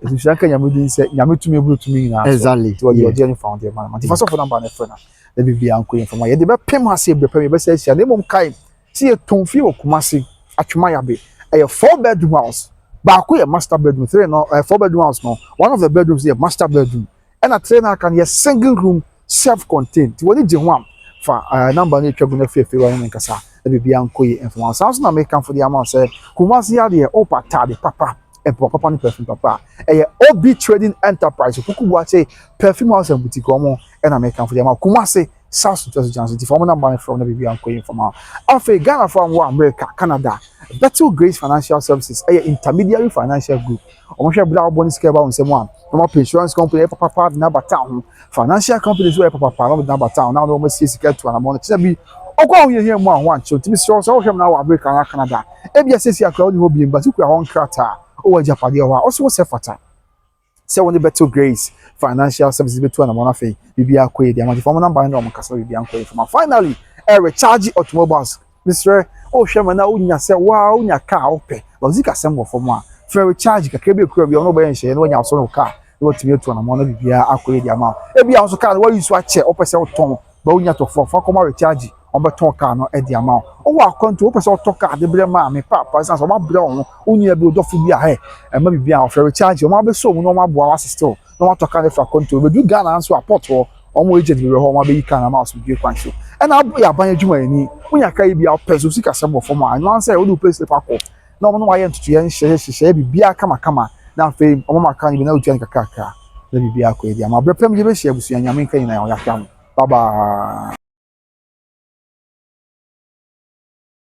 ɛsusu aka Nyame din sɛ Nyame tumi aburo tumi nyinaa so. Nti wɔde ɔgye ne fa ho deɛ ma no. Nti fa sɔfo number no frɛ no na biribiara nkɔ yɛn fam. Yɛde bɛpem ase ebrɛ pɛm yɛbɛsɛ ahyia. Na mmom kae sɛ yɛtɔn fie wɔ Kumasi, Atwema Ɛyɛ four bedroom house. Baako yɛ master bedroom, three no 4 bedroom house no, one of the bedrooms yɛ master bedroom. Ɛna three no aka no yɛ single room self contained. Nti wɔde gye ho a, fa number no atwa gu no afeefee wɔ ne nkasa na biribiara nkɔ yie mfom. Saa nso na mekamfo de ama wo sɛ Kumasi adeɛ wopa ataade papa, mpaboa papa ne perfume papa a, ɛyɛ OB Trading Enterprise, Opoku Buakye Perfume House and Boutique wɔn ɛna mekamfo de ama wo. Kumasi. South Ntoaso Junction. Nti fa wɔn number no frɛ wɔn na biribi ankɔ yie mfama. Afei Ghanafoɔ a wɔwɔ America, Canada, Bethel Grace Financial Services ɛyɛ intermediary financial group. Wɔn hwɛ bere a wɔbɔ ne sika ɛba wɔn nsam a, na wɔapɛ insurance company ɛyɛ papapa de n'abata ho. Financial company nso ɛyɛ papapa na wɔde n'abata ho na wɔn asie sika atu anamɔ no kyerɛ bi ɔkɔ ahohiahia mu a ho ankyerɛ. Ntumi srɛ sɛ wɔhwɛ mu na wɔ America na Canada. Ebi asiesie akora wɔde hɔ biem ba sukuu a wɔn nkrataa ɔwɔ agyapadeɛ hɔ a ɔso wɔ sɛ fata sɛ wɔne Bethel Grace Financial Services bɛtu anamɔ no. Afei biribiara kɔ yie deɛ ama wɔn number no na wɔn kasa biribiara nkɔ yie fama. Finally, ɛ recharge automobiles, mesrɛ ɔhwɛ ma na wonya sɛ waa wonya car wopɛ na ɔsi kasɛm wɔ fam a, frɛ recharge kakra bi ekura bi ɔno bɛyɛ nhyɛn na wanya asɔ no car na watumi atu anamɔ no, biribiara akɔ yie deɛ ama. Ebi a nso car no wayi so akyɛ, wopɛ sɛ wotɔn ba wonya tɔfoɔ, fa kɔma recharge, wɔbɛtɔn car no de ama wo. Wowɔ akwantu, wopɛ sɛ wotɔ car de brɛ maame paapa san sɛ ɔmabrɛ wo ho, wo nua bi, wodɔfo bi a hɛ ɛma biribi a ɔfrɛ recharge, wɔn abɛsɔ mu na wɔn aboa wo asese wo na wɔatɔ car no fa akwantu. Bɛdu Ghana nso a, port hɔ wɔn agent bebree hɔ, wɔn abɛyi car no ama asomdwe kwan so. Ɛna abo yɛ aban adwumayɛni, wonya car yi bi a wopɛ so sika sɛm wɔ fam a, ɛno ansɛ wode wo pay slip akɔ na wɔn no wayɛ ntotoeɛ nhyɛ hyehyɛ biribiara kamakama, na afei wɔn ma car no bi na wotua no kakrakra na biribiara akɔ yɛ di ama. Abrɛ pɛm yɛbɛhyia abusua. Nyame nka nyinaa yɛn ho. Yɛahwɛ mo. Bye bye.